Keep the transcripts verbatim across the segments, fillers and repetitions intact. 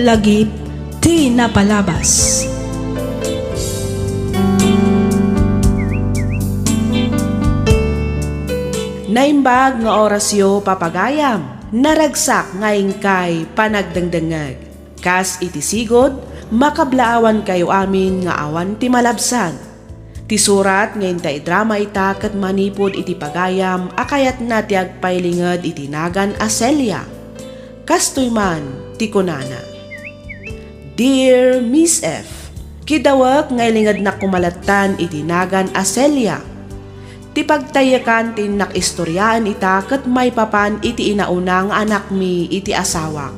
Lagip ti napalabas. Naimbag nga orasyo, papagayam, naragsak nga inkay panagdengdengngeg. Kas iti sigud, makablaawankayo amin nga awan ti malabsan. Ti surat nga inta idrama ita ket manipud iti pagayam a kayatna ti agpailinged iti nagan a Celia. Kastoy man ti kunana, "Dear Miss F, kidawek nga ilingednak koma lattan iti nagan a Celia. Ti pagtayekkan ti innak istoriaen ita ket maipapan iti inauna nga anakmi iti asawak.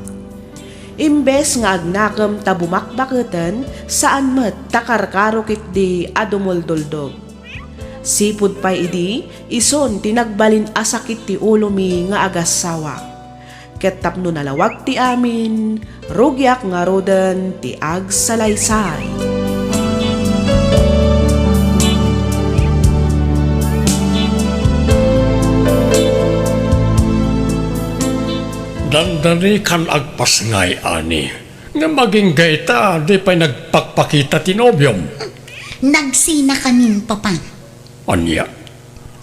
Imbes nga agnakem ta bumakbaketen, saan met ta karkaro ketdi a dumulduldog. Sipud pay idi, isun ti nagbalin a sakit ti ulomi nga agassawa. Ket tapno nalawag ti amin, rugiak ngaruden ti agsalaysay." Dandani kan agpasngay, Ani. Ngem agingga ita, di pay nagpakpakita ti nobiom. Nagsinakamin, Papa. Ania?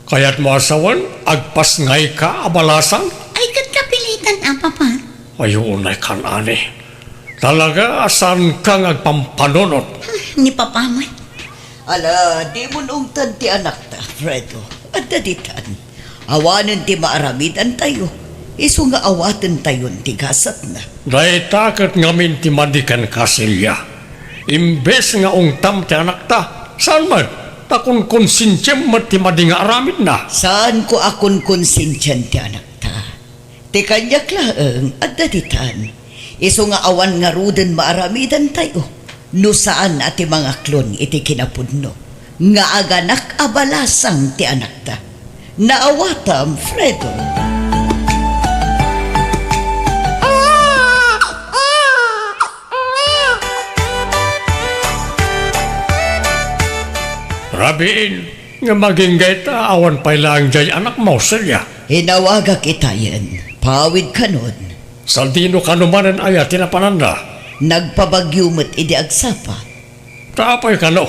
Kayatmo a sawen, agpasngayka a balasang? Ay, ket kapilitan a, Papa. Ay, unay kan, Ani. Talaga a saanka nga agpampanunot. Hmm, ni Papa met. Ala, dimon ungtan ti anakta, Fredo. Adda ditan. Awanen ti maaramidantayo, isu nga awatentayon ti gasatna. Dayta ket ngamin ti madi kenka, Celia. Imbes nga ungtam ti anakta, saan met, ta kunkonsensiam met ti madi nga aramidna. Saanko a kunkonsensian ti anakta. Ti kaniak laeng, adda ditan. Isu nga awan ngaruden maaramidantayo no saan a ti mangaklon iti kinapudno nga aganak a balasang ti anakta. Naawatam, Fredo. Rabiin, nga agingga ita, awan pay laeng diay anakmo, Celia. Inawagak itayen, paawid kanon. Sadino kano manen aya ti napananda? Nagpabagyo met idi agsapa. Ta apay kano?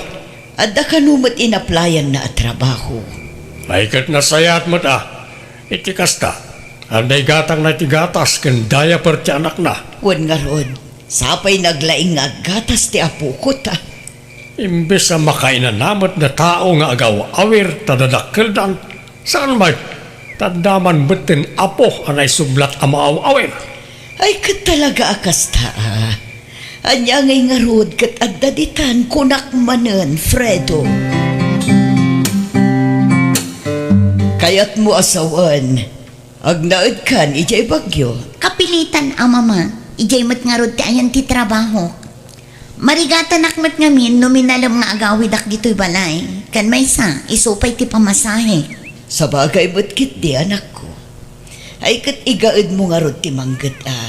Adda kano met inaplayanna a trabaho. Ay, ket nasayaat met a. Iti kasta, adda igatangna iti gatas ken diaper ti anakna. Wen ngarud, sapay naglaing nga aggatas ti apoko ta. Imbes a makainanamet nga tao nga agaw-awir ta dadakkeldan, saan met, ta adda man metten apo a naisublat a maaw-awir. Ay, ket talaga a kasta, a. Ania ngay ngarud ket adda ditan, kunak manen, Fredo? Kayatmo a sawen, agnaedkan idiay Baguio? Kapilitan a, Mama. Idiay met ngarud ti ayan ti trabahok. Marigatanak met ngamin no minalem nga agawidak ditoy balay. Ken maysa, isu pay ti pamasahe. Sabagay met ketdi, anakko. Ay, ket igaedmo ngarud ti mangget a.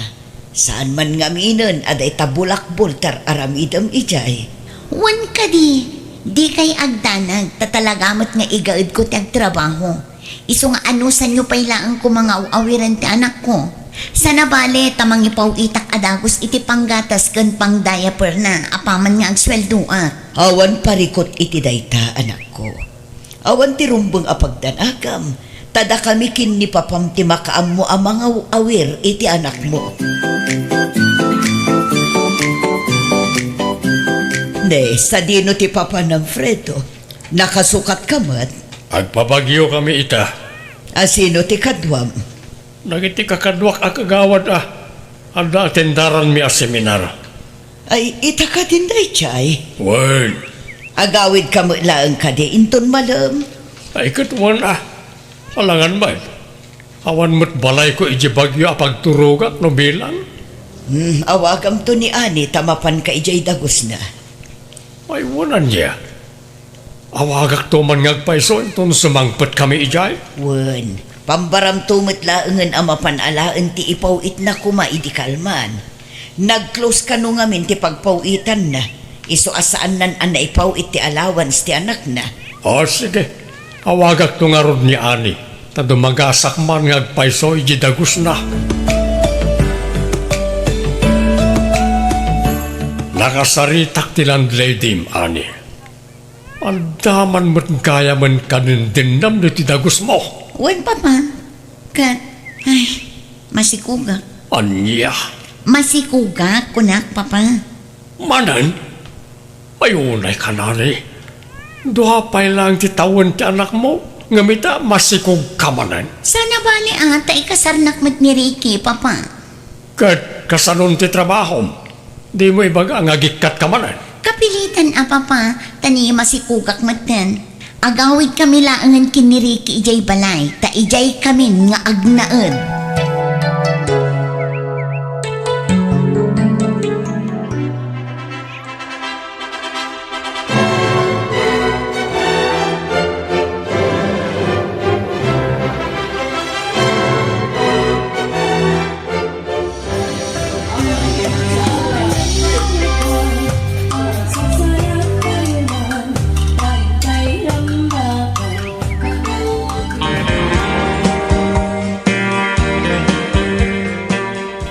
Saan man ngaminen a dayta bulakbol ti ar-aramidem idiay. Wen kadi, dikay agdanag, ta talaga met nga igaedko ti agtrabaho. Isu nga anusanyo pay laeng koma nga aw-awiren ti anakko. Sana bale ta mangipaw-itak a dagus iti panggatas ken pangdiaperna apaman nga agsueldoak. Awan parikut iti dayta, anakko. Awan ti rumbeng a pagdanagam, ta dakami ken ni papam ti makaammo a mangaw-awir iti anakmo. Ne, sadino ti papanam, Fredo? Nakasukatka met? Agpabagiokami ita. A sino ti kaduam? Dagiti kakaduak a kagawad a adda atendaranmi a seminar. Ay, ita kadin daydiay? Wen. Agawidka met laeng kadi inton malem? Ay, ket wen a. Alangan met. Awan met balayko idiay Baguio a pagturogak no bilang. Hmm, awagamto ni Ani ta mapanka idiay dagusna. Ay, wen ania. Awagakto man nga agpayso inton sumangpetkami idiay. Wen, pambaramto met laengen a mapan alaen ti ipaw-itna koma idi kalman. Nag-close kano ngamin ti pagpaw-itanna, isu a saannan a naipaw-it ti allowance ti anakna. O, sige. Awagakto ngarud ni Ani, ta dumagasak man nga agpayso idiay dagusna. Nakasaritak ti landladyem, Ani. Adda man met gayamen kadindennam no ti dagusmo. Wen, Papa. Ket, ay, masikugak. Ania? Masikugak, kunak, Papa. Manen? Ay, unay ka, Ani. Dua pay laeng ti tawen ti anakmo, ngem ita, masikugka manen. Saan a bale a, ta ikasarnak met ni Ricky, Papa. Ket kasanon ti trabahom? Dimo ibaga nga agikkatka manen? Kapilitan a, Papa, ta ni masikugak metten. Agawidkami laengen ken ni Ricky idiay balay, ta idiaykamin nga agnaed.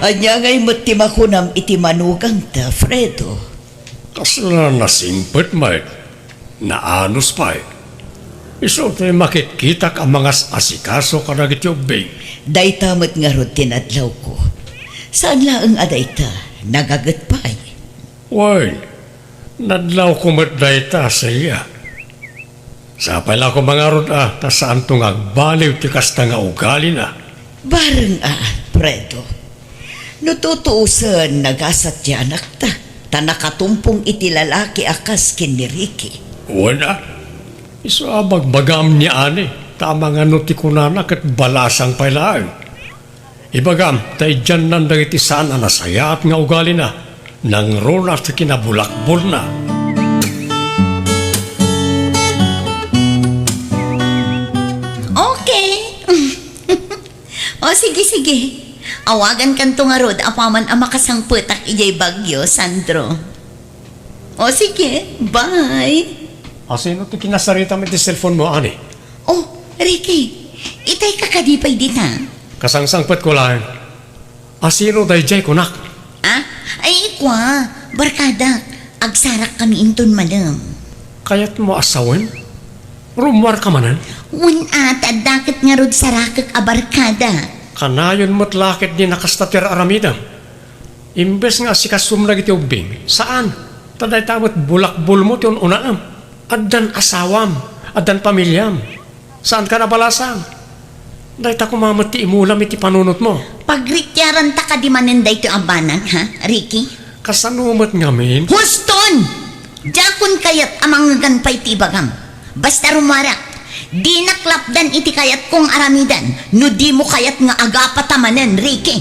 Ania ngay met ti makunam iti manugangta, Fredo? Kasla nasingpet met, naanus pay. Isu ti makitkitak a mangas-asikaso kadagiti ubbing. Dayta met ngarud ti nadlawko. Saan laeng a dayta, nagaget pay. Wen, nadlawko met dayta, Celia. Sapay la koma ngarud a, ta saanto nga agbaliw ti kasta nga ugalina. Bareng a, Fredo. No tutuosen, nagasat ti anakta, ta nakatumpong iti lalaki a kas ken ni Ricky. Wen a, isu a bagbagam ni Ani, ta amangan no ti kunana ket balasang pay laeng. Ibagam, ta idiannan dagiti saan a nasayaat nga ugalina, nangruna ti kinabulakbolna. Okay. O, sige, sige. Awagankanto ngarud apaman a makasangpetak idiay Baguio, Sandro. O, sige. Bye. Asino ti kinasaritam iti cellphone mo, Ani? O, Ricky, itay ka kadi pay dita? Kasangsangpetko laeng. Asino daydiay kunak? Ah? Ay, ikua, barkadak. Agsarakkami inton malem. Kayatmo a sawen? Rummuarka manen? Wen a, ta adda ket ngarud sarakek a barkada. Kanayon met la ketdi a kasta ti ar-aramidem. Imbes nga asikasom dagiti ubbing, saan. Ta dayta met bulakbolmo ti un-unaem. Addan asawam, addan pamiliam. Saanka a balasang. Dayta koma met ti imulam iti panunotmo. Pagritiaranta kadi manen daytoy a banag, ha, Ricky? Kasano met ngamin? Huston! Diakon kayat a mangngegan pay ti ibagam. Basta rummuarak, dinak lapdan iti kayatko nga aramidan no dimo kayat nga agapata manen, Ricky.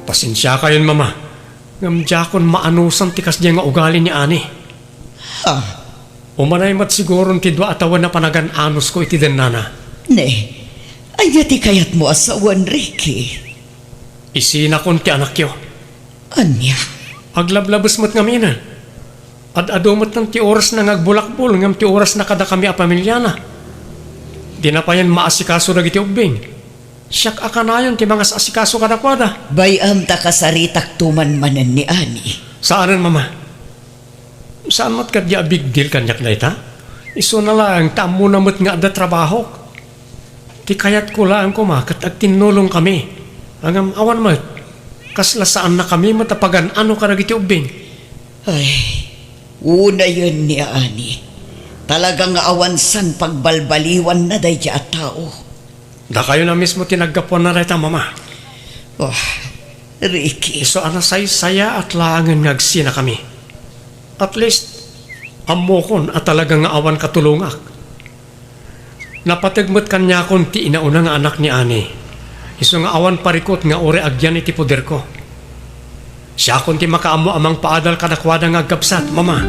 Pasensiakayon, Mama. Ngem diakon maanusan ti kasdiay nga ugali ni Ani. Ha? Umanay met siguron ti dua a tawen a panagan-anusko iti dennana. Ne, ania ti kayatmo a sawen, Ricky? Isinakon ti anakyo. Ania? Aglablabes met ngamin. Ad-adu met ti orasna nga agbulakbol ngem ti orasna kadakami a pamiliana. Dina payen maasikaso dagiti ubbing. Siak a kanayon ti mangas-asikaso kadakuada. Bay-am ta kasaritakto man manen ni Ani. Saanen, Mama. Saan met kadi a big deal kaniak dayta? Isuna laeng ta ammona met nga adda trabahok. Ti kayatko laeng koma ket agtinnolongkami. Ngem awan met. Kasla saannakami met a pagan-ano kadagiti ubbing. Ay, unayen ni Ani. Talaga nga awan san pagbalbaliwanna daydiay a tao. Dakayo na mismo ti naggapuanna dayta, Mama. Oh, Ricky. Isu a nasaysayaat laengen nga agsinakami. At least, ammokon a talaga nga awan katulongak. Napateg met kaniakon ti inauna nga anak ni Ani. Isu nga awan parikut nga uray agyan iti poderko. Siakon ti makaammo a mangpaadal kadakuada nga agkabsat, Mama.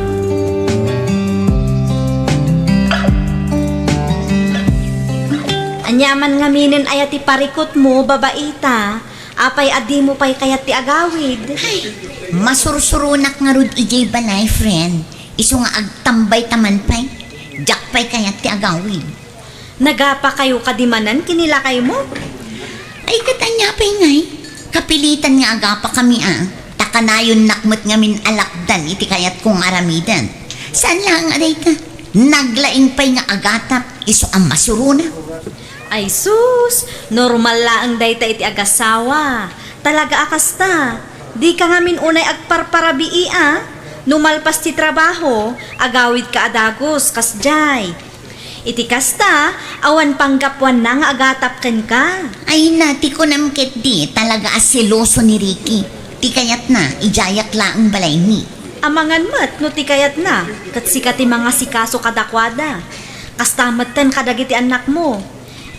Ania man ngaminen aya ti parikutmo, babaita? Apay a dimo pay kayat ti agawid? Ay, masursuronak ngarud idiay balay, friend. Isu nga agtambay ta man pay. Diak pay kayat ti agawid. Nagapakayo kadi manen ken ni lakaymo? Ay, ket ania Apay ngay, kapilitan nga agapakami a, ta kanayonnak met ngamin a lapdan iti kayatko nga aramiden. Saan laeng a dayta, naglaing pay nga agatap isu a masurona. Ay sus, normal laeng dayta iti agasawa. Talaga a kasta. Dika ngamin unay agparparabii a. No malpas ti trabaho, agawidka a dagus, kasdiay. Iti kasta, awan panggapuanna nga agatap kenka. Ay na, ti kunam ketdi, talaga a seloso ni Ricky. Ti kayatna, idiayak laeng balaymi. Amangan met no ti kayatna, ket sika ti mangasikaso kadakuada. Kasta metten kadagiti annakmo.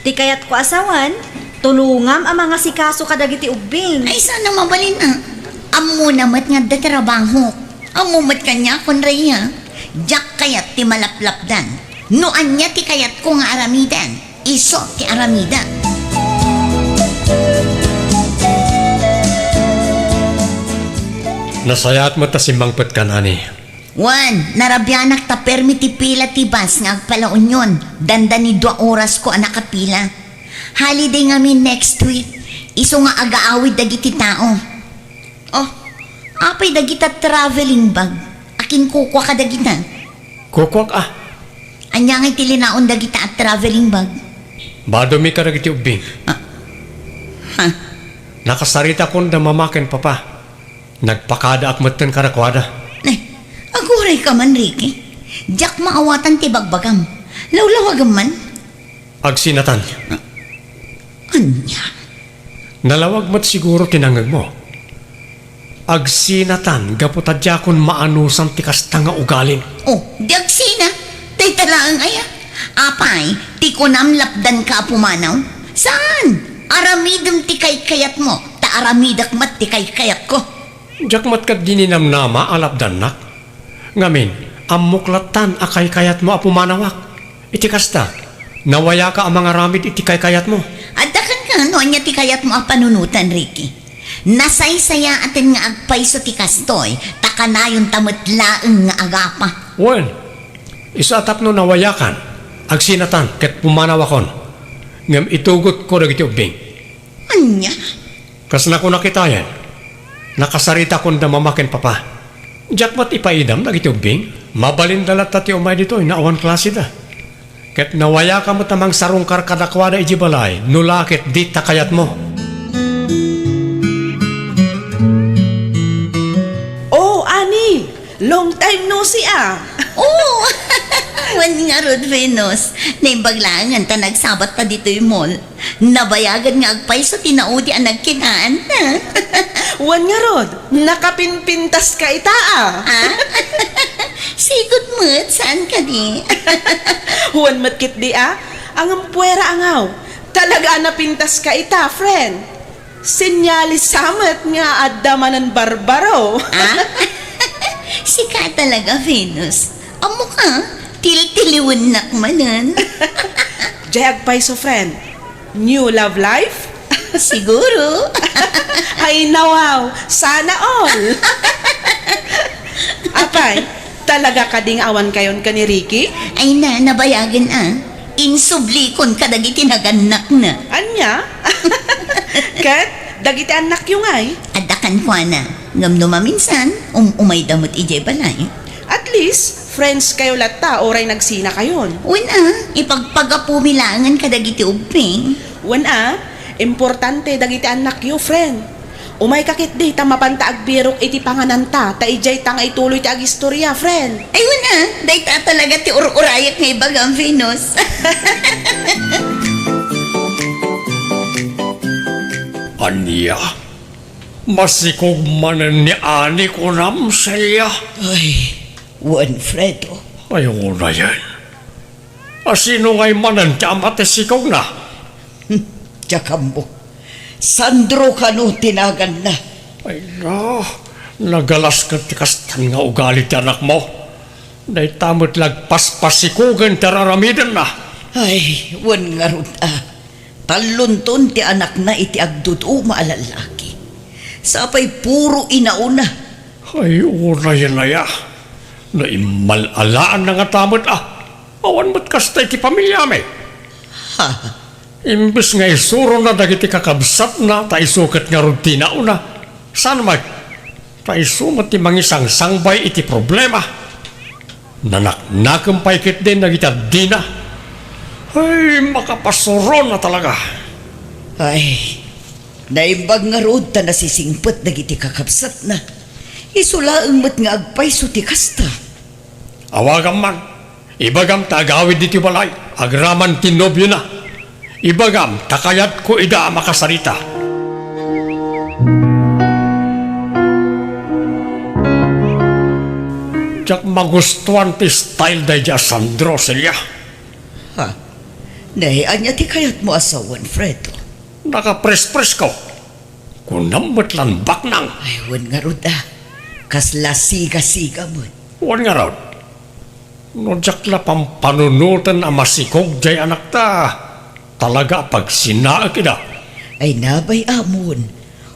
Ti kayatko a sawen, tulongam a mangasikaso kadagiti ubbing. Ay, saan a mabalin a. Ammona met nga adda trabahok. Ammo met kaniakon, Rhea. Diak kayat ti malaplapdan. No ania ti kayatko nga aramiden, isu ti aramidek. Nasayaat met ta simmangpetkan, Ani. Wen, narabianak ta permi ti pila ti bus nga agpala Union, dandani dua orasko a nakapila. Holiday ngamin next week, isu nga agaawid dagiti tao. Oh, apay dagita traveling bag? Akin kukua kadagita? Kukuak a. Ania ngay ti linaon dagita a traveling bag? Badomi kadagiti ubbing. Ah. Ha? Nakasaritakon da mama ken papa. Nagpakadaak metten kadakuada. Eh, agurayka man, Ricky. Diak maawatan ti bagbagam. Lawlawagem man. Agsinatan. Ania? Nalawag met siguro ti nangngegmo. Agsinatan gapu ta diakon maanusan ti kasta nga ugalim. Oh, di agsina. Dayta laeng aya. Apay, ti kunam lapdanka a pumanaw? Saan? Aramidem ti kaykayatmo, ta aramidek met ti kaykayatko. Diak met ket dininamnama a lapdannak. Ngamin, ammok lattan a kaykayatmo a pumanawak. Iti kasta, nawayaka a mangaramid iti kaykayatmo. Adda kenka no ania ti kayatmo a panunotan, Ricky. Nasaysayaaten nga agpayso ti kastoy, ta kanayonta met laeng nga agapa. Wen, isu a tapno nawayakan, agsinatan ket pumanawakon. Ngem itugotko dagiti ubbing. Ania? Kas nakunak itayen, nakasaritakon da mama ken papa. Diak met ipaidam dagiti ubbing. Mabalinda latta ti umay ditoy no awan klaseda. Ket nawayaka met a mangsarungkar kadakuada idiay balay no la ket dita kayatmo. Oh, Ani! Long time no see, ah! Oh! Wen ngarud, Venus. Naimbag laengen ta nagsabatta ditoy mall. Nabayagen nga agpayso ti naudi a nagkitaanta. Wen ngarud, nakapinpintaska ita, ah. Ah? Sigud met, saan kadi? Wen met ketdi, ah. Ngem puera a ngaw. Talaga a napintaska ita, friend. Senyales sa met nga adda manen barbaro. Ah? Sika talaga, Venus. Ammoka, tiltiliwennak manen. Diay agpayso, friend. New love life? Siguro. Ay, nawaw. Sana all. Apay, talaga kadi nga awankayon ken ni Ricky? Ay na, nabayagen a. Insublikon kadagiti nagannakna. Ania? Ket dagiti annakyo ngay? Adda kenkuana. Ngem no maminsan, um-umayda met idiay balay. At least, friends kayo latta uray nagsinakayon. Wen a, ipagpagapumi laengen kadagiti ubbing. Wen a, importante dagiti annakyo, friend. Umayka ketdi ta mapanta agbirok iti pangananta, ta idiayta nga ituloy ti agistoria, friend. Ay, wen a, dayta talaga ti ur-urayek nga ibagam, Venus. Ania? Masikog manen ni Ani kunam, Celia? Ay, wen, Fredo. Ay, unayen. A sino ngay manen ti ama ti sikogna? Hmm, diak ammo. Sandro kano ti naganna. Ay na, nagalas ket ti kastan nga ugali ti anakmo. Dayta met la agpaspasikogen ti ar-aramidenna. Ay, wen ngarud a. Tallonton ti anakna iti agduduma a lallaki. Sapay puro inaona. Ay, unayen aya. Naimmal-alaanna ngata met a. Awan met kasta iti pamiliami. Ha? Imbes nga isurona dagiti kakabsatna ta isu ket ngarud ti nauna, saan met? Ta isu met ti mangisangsangbay iti problema. Nanaknakem pay ketdin dagiti addina. Ay, makapasurona talaga. Ay, naimbag ngarud ta nasisingpet dagiti kakabsatna. Isu laeng met nga agpayso ti kasta. Awagam man. Ibagam ta agawid ditoy balay agraman ti nobiona. Ibagam ta kayatko ida a makasarita. Diak magustuan ti style daydi a Sandro, Celia. Ha? Nay, ania ti kayatmo a sawen, Fredo? Nakaprespresko. Kunam met lan baknang. Ay, wen ngarud a. Kasla siga-siga met. Wen ngarud. No diak la pampanunoten a masikog diay anakta, talaga a pagsinaek ida. Ay, nabay, amon.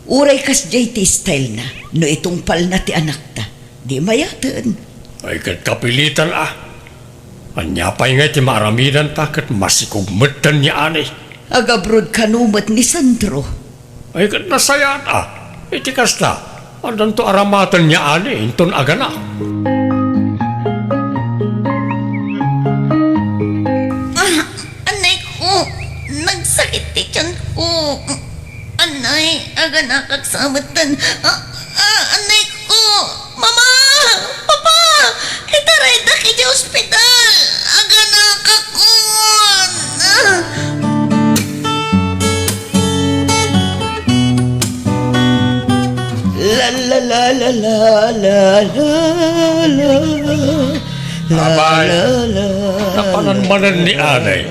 Uray kasdiay ti stylena, no itungpalna ti anakta, di mayaten. Ay, ket kapilitan a. Ania pay ngay ti maaramidanta ket masikog metten ni Ani? Agabroad kano met ni Sandro. Ay, ket nasayaat a. Iti kasta, addanto aramaten ni Ani inton agana. Ah, anay ko, nagsakit ti tiyan ko. Anay, aganakak sa metten. Ah, ah, anay ko. Mama! Papa! Itaraydak idiay ospital! Aganakakon! La, la, la. Abay, napanan manen ni Anay.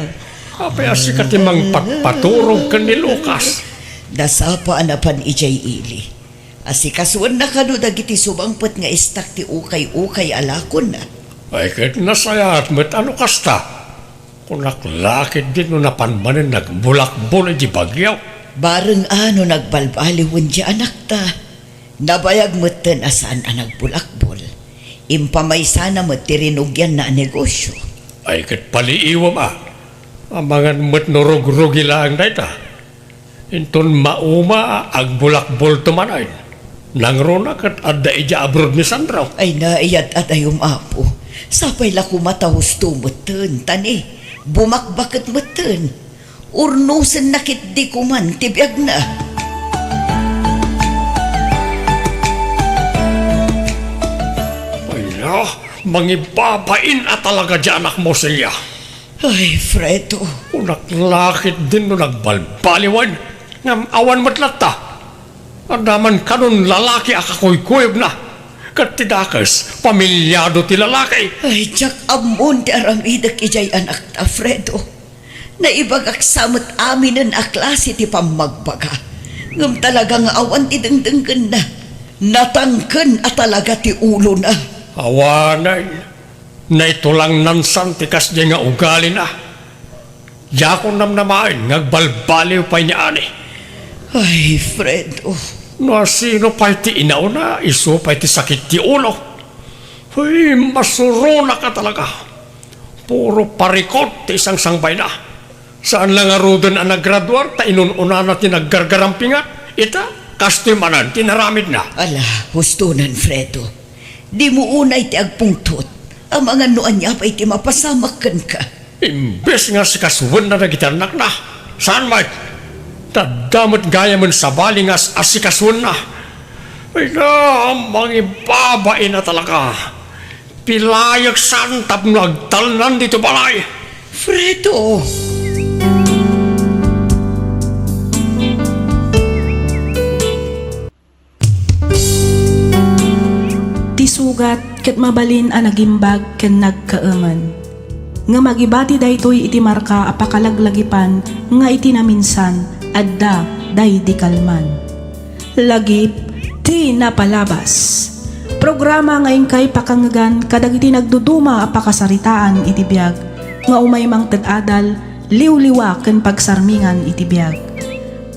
Apay a sika ti mangpatpaturog ken ni Lucas? Nasapa a napan idiay ili. Asikasuenna kano dagiti sumangpet nga istak ti ukay-ukay a lakonna. Ay, ket nasayaat met a no kasta. Kunak la ketdin no napan manen nagbulakbol idiay Baguio. Bareng a no nagbalbaliwen ti anakta. Nabayag metten a saan a nagbulakbol. Impamaysana met ti rinugianna a negosio. Ay, ket paliiwem a. Amangan met no rugrugi laeng dayta. Inton mauma, agbulakbolto manen. Nangruna ket adda idiay abroad ni Sandro. Ay, naiyad-adayom, Apo. Sapay la koma ta husto metten, ta ni, bumakbaket metten. Urnosenna ketdi koman ti biagna. Ay, ah, mangibabain a talaga diay anakmo, Celia. Ay, Fredo. Kunak la ketdin no nagbalbaliwen, ngem awan met latta. Adda man kanon lalaki a kakuykuyogna. Ket ti dakes, pamilyado ti lalaki. Ay, diak ammon ti aramidek idiay anakta, Fredo. Naibagak sa met aminen a klase ti pammagbaga. Ngem talaga nga awan ti dengdenggenna. Natangken a talaga ti ulona. Awanen. Naitulangnan san ti kasdiay nga ugalina. Diakon namnamaen nga agbalbaliw pay ni Ani. Ay, Fredo. No asino pay ti inauna, isu pay ti sakit ti ulo. Ay, masuronak a talaga. Puro parikot ti isangsangbayna. Saan la ngaruden a naggraduar ta inun-unana ti naggargarampingan? Ita, kastoy manen ti naramidna. Ala, hustonan, Fredo. Dimo unay ti agpungtot. Amangan no ania pay ti mapasamak kenka. Imbes nga sikasuenna dagiti annakna, saan met? Tadda met gayamen sabali nga as-, asikasuenna. Ay na, mangibabain a talaga. Pilayek san tapno agtalnan ditoy balay. Fredo! Ti sugat ket mabalin a nagimbag ken nagkaemen. Ngem agibati daytoy iti marka a pakalaglagipan nga iti naminsan, adda daydi kalman. Lagip ti napalabas. Programa nga inkay pakangngegan kadagiti nagduduma a pakasaritaan iti biag nga umay mangted adal, liwliwa ken pagsarmingan iti biag.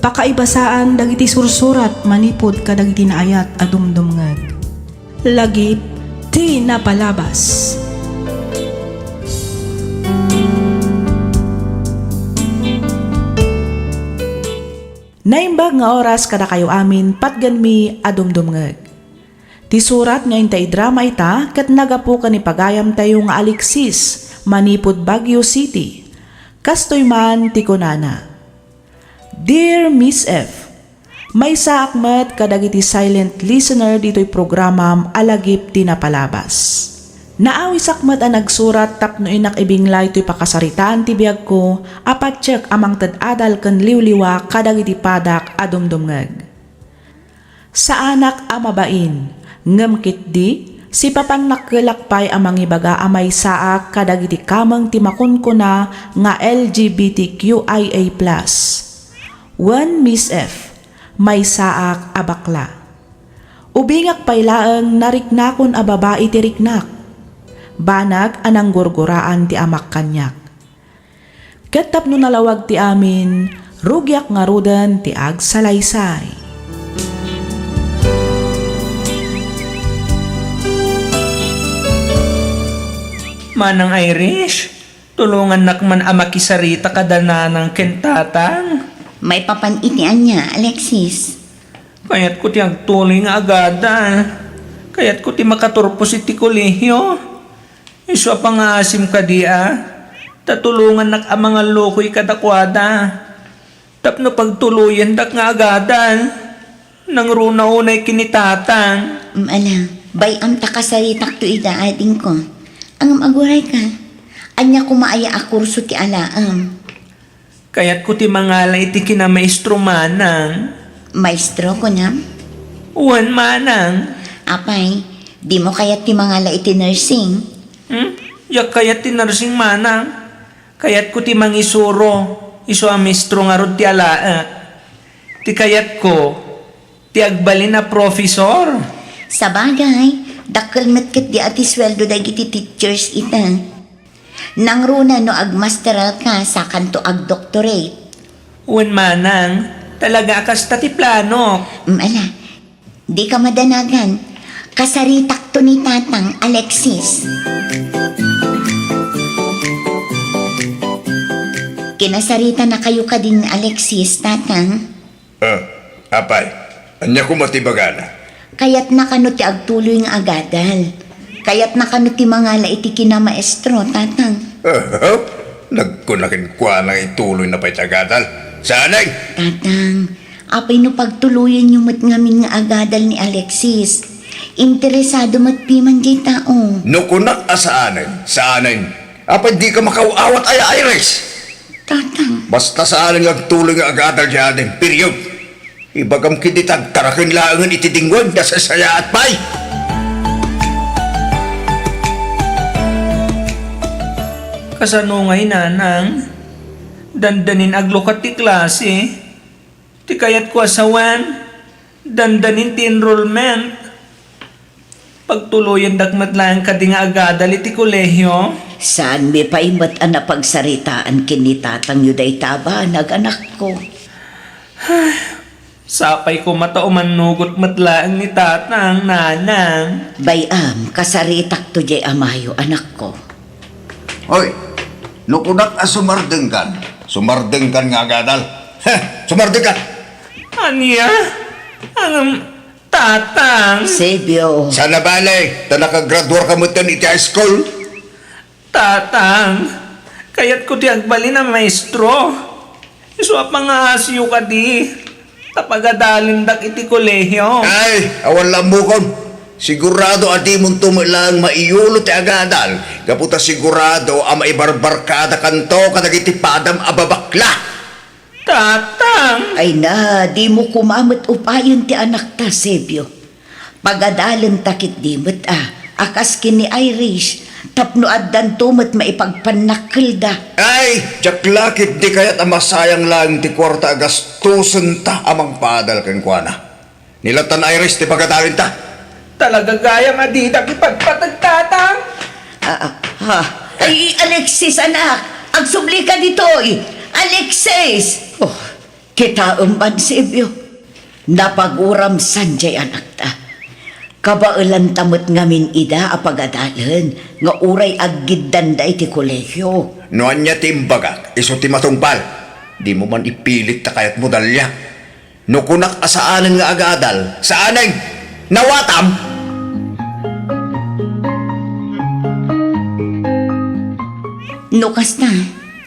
Pakaibasaan dagiti sursurat manipud kadagiti naayat a dumdumngeg. Lagip ti napalabas. Naimbag nga oras kadakayo amin, patgenmi a dumdumngeg. Ti surat nga inta idrama ita ket naggapu ken ni pagayamtayo nga Alexis, manipud Baguio City. Kastoy man ti kunana, "Dear Miss F, maysaak met kadagiti silent listener ditoy programam a lagip ti napalabas. Naawisak met a nagsurat tapno innak ibinglay toy pakasaritaan ti biagko a patiek a mangted adal ken liwliwa kadagiti padak a dumdumngeg. Saanak a mabain, ngem ketdi, sipapannakkelak pay a mangibaga a maysaak kadagiti kameng ti makunkuna nga L G B T Q I A plus. Wen Miss F, maysaak a bakla. Ubingak pay laeng nariknakon a babai ti riknak. Banag a nanggurguraan ti amak kaniak. Ket tapno nalawag ti amin, rugiak ngaruden ti agsalaysay." Manang Irish, tulongannak man a makisarita kada nanang ken tatang. Maipapan iti ania, Alexis? Kayatko ti agtuloy nga agadal. Kayatko ti makaturpos iti kolehio. Isu a pangaasim kadi a, ta tulongannak a mangallukoy kadakuada. Tapno pagtuloyendak nga agadal, nangruna unay ken ni tatang. Mm, ala, bay-am ta kasaritakto ida, adingko. Ngem agurayka, ania koma aya a kurso ti alaem? Kayatko ti mangala iti kinamaestro, manang. Maestro, kunam? Wen, manang. Apay, dimo kayat ti mangala iti nursing? Hmm? Diak kayat ti nursing, manang. Kayatko ti mangisuro, isu a maestro ngarud ti alaek. Ti kayatko, ti agbalin a profesor. Sabagay, dakkel met ketdi a ti sueldo dagiti teachers ita. Nangruna no agmasteralka, sakanto agdoctorate. Wen, manang, talaga a kasta ti planok. Mm, ala, dika madanagan. Kasaritakto ni Tatang, Alexis. Kinasaritanakayo kadin ni Alexis, Tatang? Ah, apay, ania koma ti ibagana? Kayatna kano ti agtuloy nga agadal? Kayatna kano ti mangala iti kinamaestro, Tatang? Ah, nagkuna kenkuana nga ituloyna pay ti agadal. Saanen? Tatang, apay no pagtuloyenyo met ngamin nga agadal ni Alexis? Interesado met piman diay tao. No kunak a saanen, saanen. Apay dika makaw-awat aya, Iris? Tatang. Basta saanen nga agtuloy nga agadal diay aden, period. Ibagam ketdi ta agtaraken laengen iti dingwen, nasasayaat pay. Kasano ngay, nanang? Dandanin aglukat ti klase. Ti kayatko a sawen, dandanin ti enrollment. Pagtuloyendak met laeng kadi nga agadal iti kolehio. Saanmi pay met a napagsaritaan ken ni tatangyo dayta a banag, anakko. Sapay koma ta umannugot met laeng ni tatang, nanang. Bay-am, kasaritakto diay amayo, anakko. Hoy, no kunak a sumardengkan, sumardengkan nga agadal. Heh, sumardengkan! Ania? Ngem, tatang. Sebio. Saan a bale, ta nakagraduarka metten iti high school? Tatang, kayatko ti agbalin a maestro. Isu a pangaasiyo kadi, ta pagadalendak iti kolehio. Ay, awan la ammokon. Sigurado a dimonto met laeng maiyulo ti agadal, gapu ta sigurado a maibarbarkadakanto kadagiti padam a babakla. Tatang! Ay na, dimo koma met upayen ti anakta, Sebio. Pagadalenta ketdi met a, a kas ken ni Irish, tapno addanto met maipagpannakkelda. Ay, diak la ketdi kayat a masayang laeng ti kuarta a gastosenta a mangpaadal kenkuana. Ni latan, Iris, ti pagadalenta. Talaga gayam a didak ipagpateg, tatang. Ah, ah, ha? Ay, Alexis, anak! Agsublika ditoy! Alexis! Oh, kitaem man, Sebio. Napaguram san diay anakta. Kabaelanta met ngamin ida a pagadalen nga uray aggiddanda iti kolehio. No ania ti imbagak, isu ti matungpal. Dimo man ipilit ta kayatmo, Dalia. No kunak a saanen nga agadal, saanen! Nawatam! No kasta,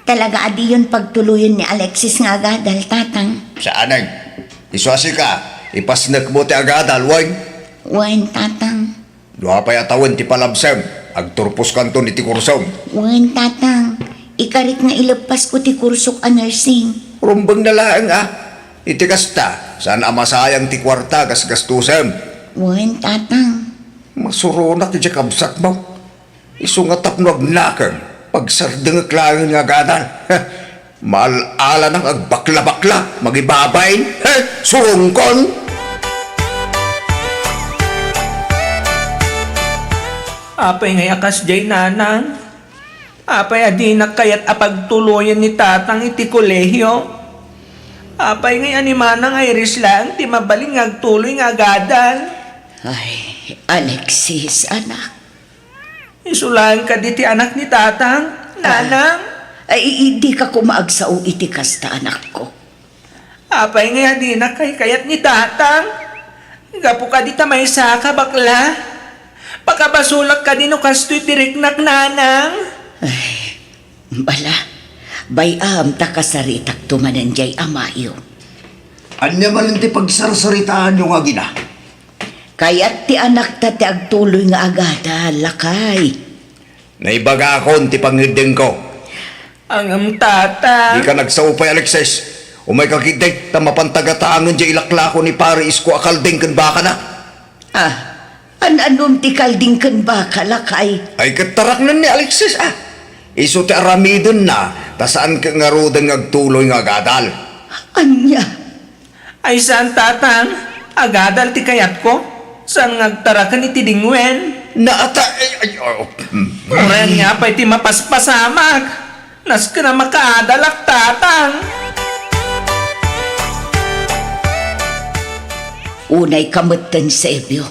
talaga a diyon pagtuloyen ni Alexis nga agadal, Tatang. Saanen! Isu a sika, ipasnekmo ti agadal, wen? Wen, Tatang. No apay a tawen ti palabsem, agturposkanton iti kursom. Wen, Tatang. Ikarik nga ileppasko ti kursok a nursing. Rumbeng na laeng a. Iti kasta, saan a masayang ti kuarta a gasgastusem. Wen, Tatang. Masuronak iti kabsatmo. Isu nga tapno agnakem, pagsardengek laeng nga agadal. Maal-alanak agbakla-bakla, magibabain, he, surongkon! Apay ngay a kasdiay, Nanang? Apay a dinak kayat a pagtuloyen ni Tatang iti kolehio? Apay ngay a ni Manang Iris laeng ti mabalin nga agtuloy nga agadal? Ay, Alexis, anak. Isu laeng kadi ti anak ni Tatang, Nanang? Ay, i-, dika koma agsao iti kasta, anakko. Apay ngay a dinak kaykayat ni Tatang? Gapu kadi ta maysaka bakla? Pakabasolak kadi no kastoy ti riknak, Nanang? Ay, bala, bay-am ta kasaritakto manen diay amayo. Ania manen ti pagsarsaritaanyo nga agina? Kayat ti anakta ti agtuloy nga agadal, lakay. Naibagakon ti pangngeddengko. Ngem, Tatang. Dika nagsao pay, Alexis. Umayka ketdi, ta mapan ta gatangen diay ilaklako ni Pare Isko a kalding ken bakana. Ah, an-anom ti kalding ken baka, lakay? Ay, ket taraknen ni Alexis, ah. Isu ti aramidenna, ta saan ket ngaruden nga agtuloy nga agadal. Ania? Ay, saan, Tatang. Agadal ti kayatko. Saan nga agtaraken iti dingwen? Naata-, ay, ay, oh, mm. Uray ania pay ti mapaspasamak. Nasken a makaadalak, Tatang. Unayka metten, Sebio.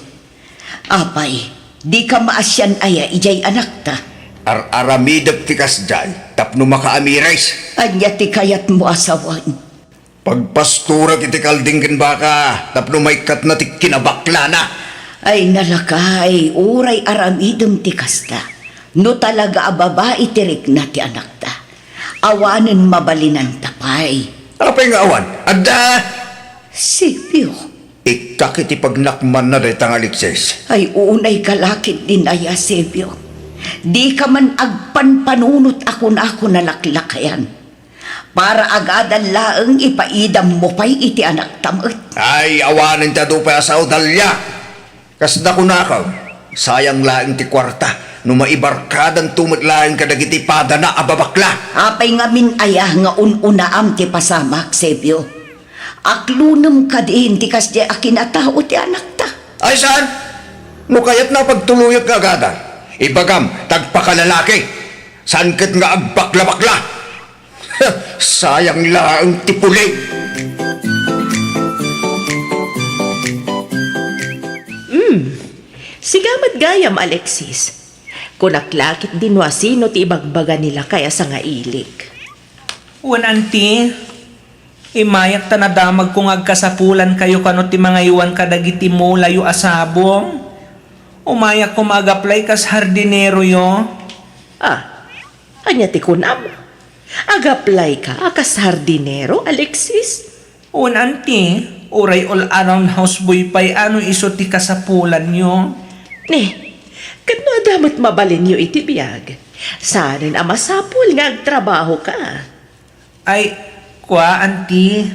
Apay, dika maasian aya idiay anakta? Ar-aramidek ti kasdiay tapno makaamiris. Ania ti kayatmo a sawen? Pagpastorek iti kalding ken baka tapno maikkatna ti kinabaklana. Ay, nalakay, uray aramidem ti kasta. No talaga a babai ti rikna ti anakta, awanen mabalinanta pay. Apay nga awan? Adda! Sebio. Ikkak iti pagnakmanna dayta nga Alexis. Ay, unayka la ketdin aya, Sebio. Dika man agpanpanunot a kunako nalaklakayan. Para agadal laeng ipaidammo pay iti anakta met. Ay, awanen ti adu pay a sao, Dalia. Kasda kunakem, sayang laeng ti kuarta no maibarkadanto met laeng kadagiti padana a babakla. Apay ngamin aya nga un-unaam ti pasamak, Sebio? Aklonem kadin ti kasdiay a kinatao ti anakta. Ay, saan? No kayatna a pagtuloyek nga agadal, ibagam ta agpakalalaki. Saan ket nga agbaklabakla. Sayang laeng ti puli. Hmm. Sika met gayam, Alexis. Kunak la ketdin no asino ti ibagbaga ni lakay a sangailik. Wen, Anti. Immayak ta nadamagko nga agkasapulankayo kano ti mangaywan kadagiti mulayo a sabong. Umayak koma ag-apply kas hardineroyo. Ah, ania ti kunam? Ag-apply ka a kas hardinero, Alexis? Wen, Anti, uray all-around houseboy pay a no isu ti kasapulanyo. Ne, ket no adda met mabalinyo iti biag, saanen a masapul nga agtrabaho ka? Ay, kua, Anti,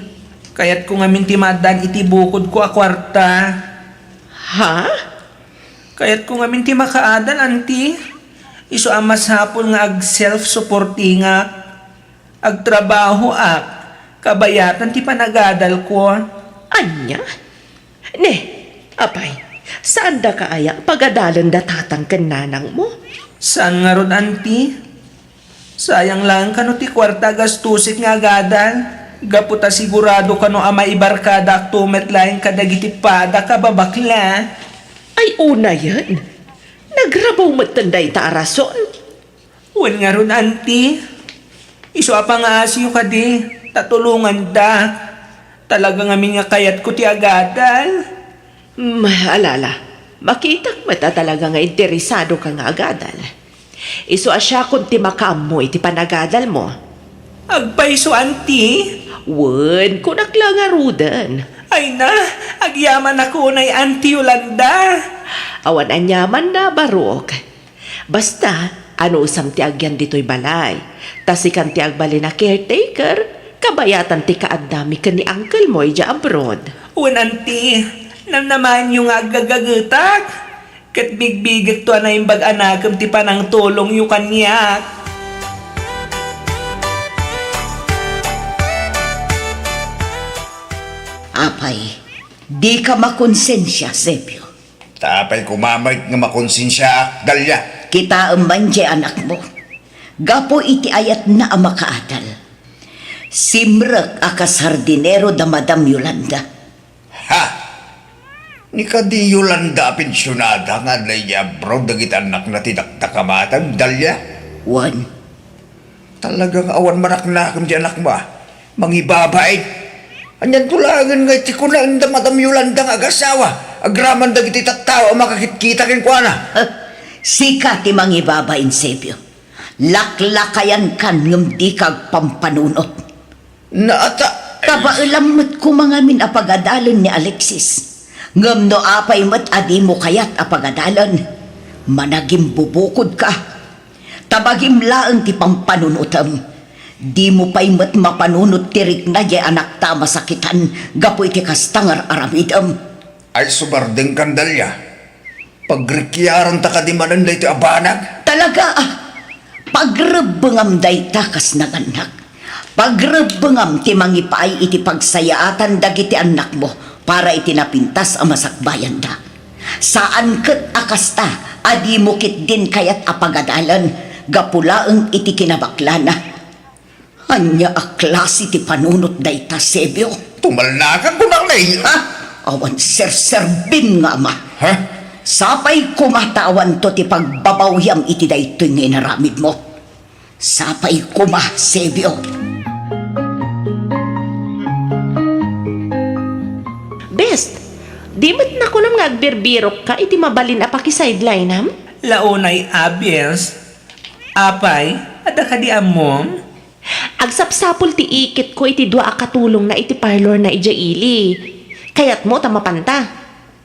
kayatko ngamin ti maaddaan iti bukodko a kuarta. Ha? Kayatko ngamin ti makaadal, Anti. Isu a masapul nga ag-self-supportingak. Agtrabahoak, kabayatan ti panagadalko. Ania? Ne, apay, saandaka aya a pagadalen da tatang ken nanangmo? Saan ngarud, Anti? Sayang laeng kano ti kuarta a gastusek nga agadal, gapu ta sigurado kano a maibarkadaakto met laeng kadagiti padak a babakla. Ay, unayen. Nagrabaw metten dayta a rason. Wen ngarud, Anti. Isu a pangaasiyo kadi, ta tulongandak. Talaga ngamin nga kayatko ti agadal. Hmm, ala, ala. Makitak met a talaga nga interesadoka nga agadal. Isu a siakon ti makaammo iti panagadalmo. Agpayso, Auntie? Wen, kunak la ngaruden. Ay na, agyamanak unay, Auntie Yolanda. Awan aniamanna, Barok. Basta, anusam ti agyan ditoy balay. Ta sikan ti agbalin a caretaker, kabayatan ti kaaddami ken ni uncle mo idiay abroad. Wen, Auntie, namnamaenyo nga aggagagetak. Ket bigbigekto a naimbag a nakem ti panangtulongyo kaniak. Apay, dika makonsensia, Sebio. Ta apay koma met nga makonsensiaak, Dalia? Kitaem man diay anakmo. Gapu iti ayatna a makaadal. Simrek a kas hardinero da Madam Yolanda. Ha? Ni kadi Yolanda a pensionada nga adda idiay abroad dagiti annakna ti dakdakamatem, Dalia? Wen. Talaga nga awan manaknakem ti anakmo, a? Mangibabain. Anianto laengen nga iti kunaen da Madam Yolanda nga agasawa, agraman dagiti tattao a makakitkita kenkuana? Huh? Sika ti mangibabain, Sebio. Laklakayankan ngem dika agpampanunot. Naata- Kabaelam met koma ngamin a pagadalen ni Alexis. Ngem no apay met a dimo kayat a pagadalen, managimbubukodka. Ta bagim laeng ti pampanunotem. Dimo pay met mapanunot ti rikna diay anakta a masakitan gapu iti kasta nga ar-aramidem. Ay, subardengkan, Dalia. Pagrikiaranta kadi manen daytoy a banag? Talaga, a? Pagrebbengam dayta kas nagannak. Pagrebbengam ti mangipaay iti pagsayaatan dagiti annakmo para iti napintas a masakbayanda. Saan ket a kasta a dimo ketdin kayat a pagadalen gapu laeng iti kinabaklana. Ania a klase ti panunot dayta, Sebio? Tumalnakan, kunak, nay. Ha? Awan serserbim nga ama. Ha? Sapay koma ta awanto ti pagbabawiam iti daytoy nga inaramidmo. Sapay koma, Sebio. Bes, di met nakunam nga agbirbirokka iti mabalin a pakisidelinam? Launay a, Bes. Apay, adda kadi ammom? Agsapsapul ti iketko iti dua a katulongna iti parlorna idiay ili. Kayatmo ta mapanta?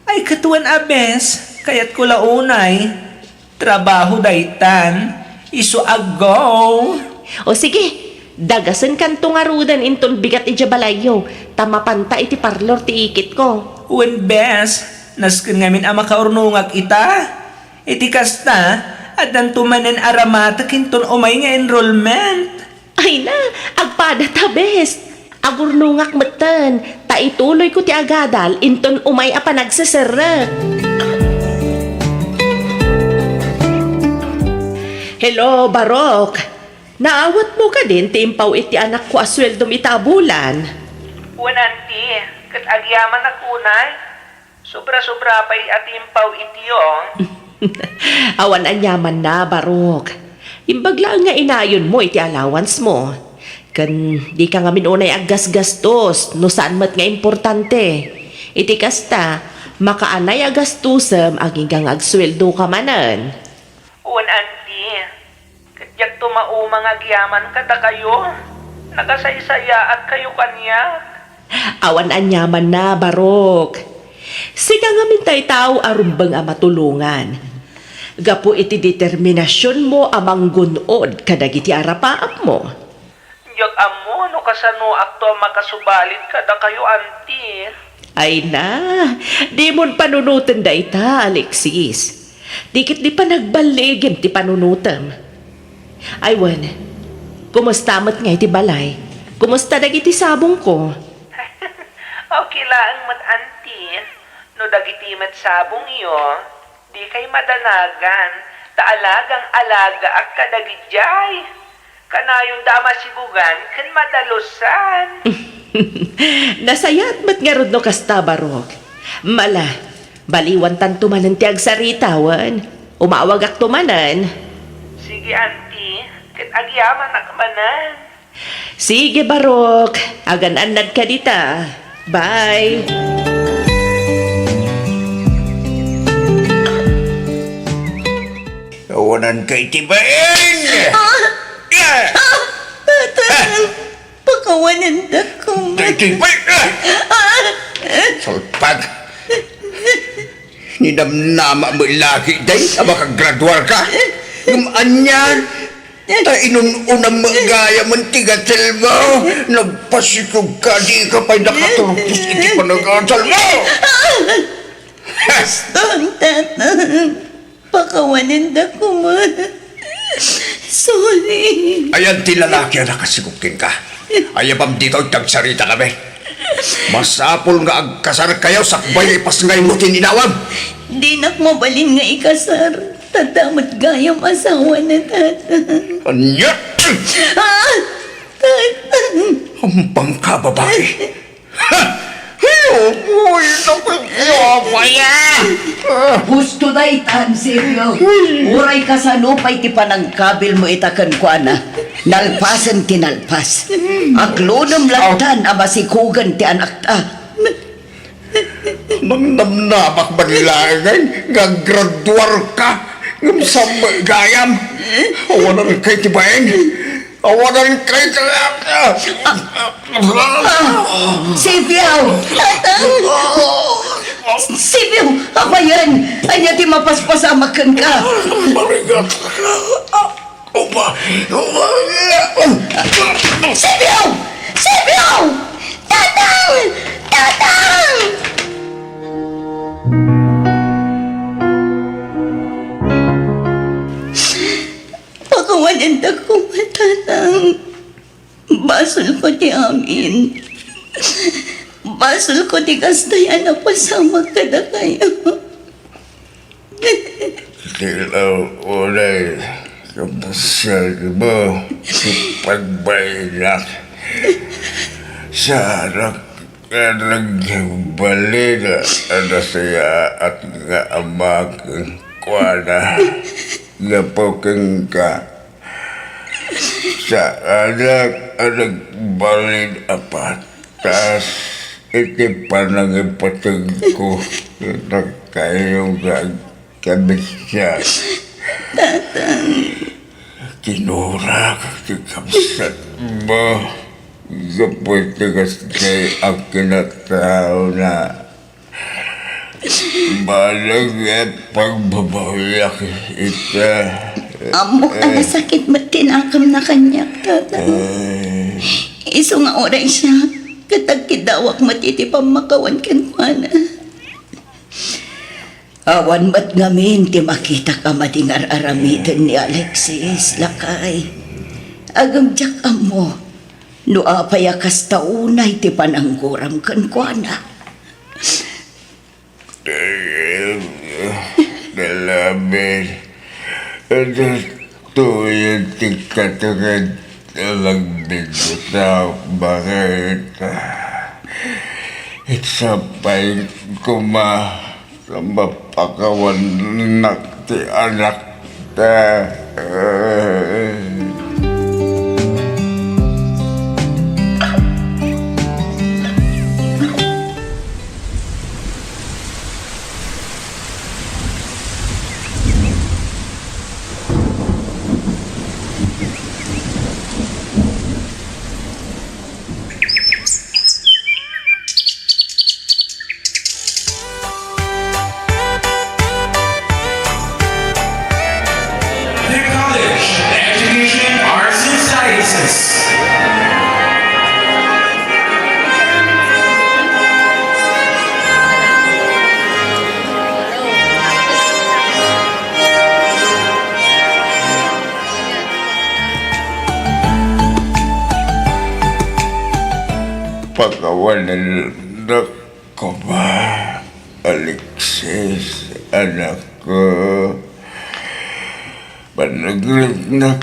Ay, ket wen a, Bes, kayatko la unay. Trabaho daytan. Isu a go. O sige, dagasenkanto ngaruden inton bigat idiay balayyo, ta mapanta iti parlor ti iketko. Wen, Bes, nasken ngamin a makaurnongak ita. Iti kasta, addanto manen a ramatek inton umay nga enrollment. Ay na, agpada ta, Bes. Agurnongak metten, ta ituloyko ti agadal inton umay a panagseserrek. Hello, Barok. Naawatmo kadin ti impaw iti anakko a sueldom ita a bulan? Wen, Auntie, ket agyamanak unay. Sobra-sobra pay a ti impaw iti, o. Awan aniamanna, Barok. Imbag laeng nga inayonmo iti allowance mo. Ken dika ngamin unay aggasgastos no saan met nga importante. Iti kasta, makaanay a gastosem agingga nga agsueldoka manen. Wen, Auntie. Ket diakto mauma nga agyaman kadakayo. Nakasaysayaatkayo kaniak. Awan aniamanna, Barok. Sika ngamin tay tao a rumbeng a matulongan. Gapu iti determinasionmo a manggun-od kadagiti arapaapmo. Diak ammo no kasanoakto a makasubalid kadakayo, Auntie. Ay na, dimon panunoten dayta, Alexis. Di ket di panagballigim ti panunotem. Ay wen, kumusta met nga iti balay? Kumusta dagiti sabongko? Okay laeng met, Auntie. No dagiti met sabongyo, dikay madanagan, ta alagang-alagaak kadagidiay. Kanayon da a masibugan ken madalusan. Nasayaat met ngarud no kasta, Barok. Mala, baliwantanto manen ti agsarita wen. Umawagakto manen. Sige, Auntie, ket agyamanak manen. Sige, Barok. Agan-annadka dita. Bye. Awanan kay ti bain! Ah! Ah! Ah! Tatang! Pakawananda koma. Kay ti bain! Ah! Ah! Salpag! Ninamnama mo lagi, day, a makagraduar ka. Ngem anian, ta inun-unam gayam ti gatil mo. Nagpasikog ka, di ka pay nakaturpos iti panagadal mo. Baston, Tatang. Pakawananda koma. Sorry. Ayan ti lalaki a nakasigog kenka. Ayabam ditoy tagsarita kami. Masapul nga agkasarkayo sakbay ipasngaymo ti ninawam. Dinak mabalin nga ikasar. Tadda met gayam asawana, Tatang. Ania? Ah! Tatang! Ampangka, babai. Ha! Ay, uy, naku, Jehovah ya! Husto daytan, Silvio. Uray kasano pay ti panangkabilmo ita kenkuana, nalpasen ti nalpas. Aglunem lattan a masikogen ti anakta. Namnamnamak man laengen nga aggraduar ka, ngem sammo gayam. Awanan kay ti bain. Awanan kay ti... Ah, Silvio! Tatang! Silvio! Apayen! Ania ti mapaspasamak kenka? Marigat. Upa! Upa! Silvio! Silvio! Tatang! Tatang! Pakawananda koma, Tatang. Basolko ti amin. Basolko ti kasta a napasamak kadakayo. Ti unay kabsatmo ti pagbainak. Saanak nga nagbalin a nasayaat nga ama kenkuana gapu kenka. Saanak a nagbalin a patas iti panangipateg ko kadakayo nga agkabsiat. Tatang. Kinurak ti kabsatmo gapu iti kasta a kinataona. Baleg nga pagbabawiak ita. Ammok a nasakit met ti nakemna kaniak, Tatang. Ay. Isu nga uray siak, ket agkiddawak met iti pammakawan kenkuana. Awan met ngamin ti makitak a madi nga ar-aramiden ni Alexis, lakay. Ngem diak ammo no apay a kasta unay ti panangguram kenkuana. Nalamin. Adda tuyen ti katunged a nagbigbutaw, bakit? Iti sapay koma ta mapakawanak ti anakta. The College of Education, Arts and Sciences. Pakawanennak koma, Alexis, anakko. Panagriknak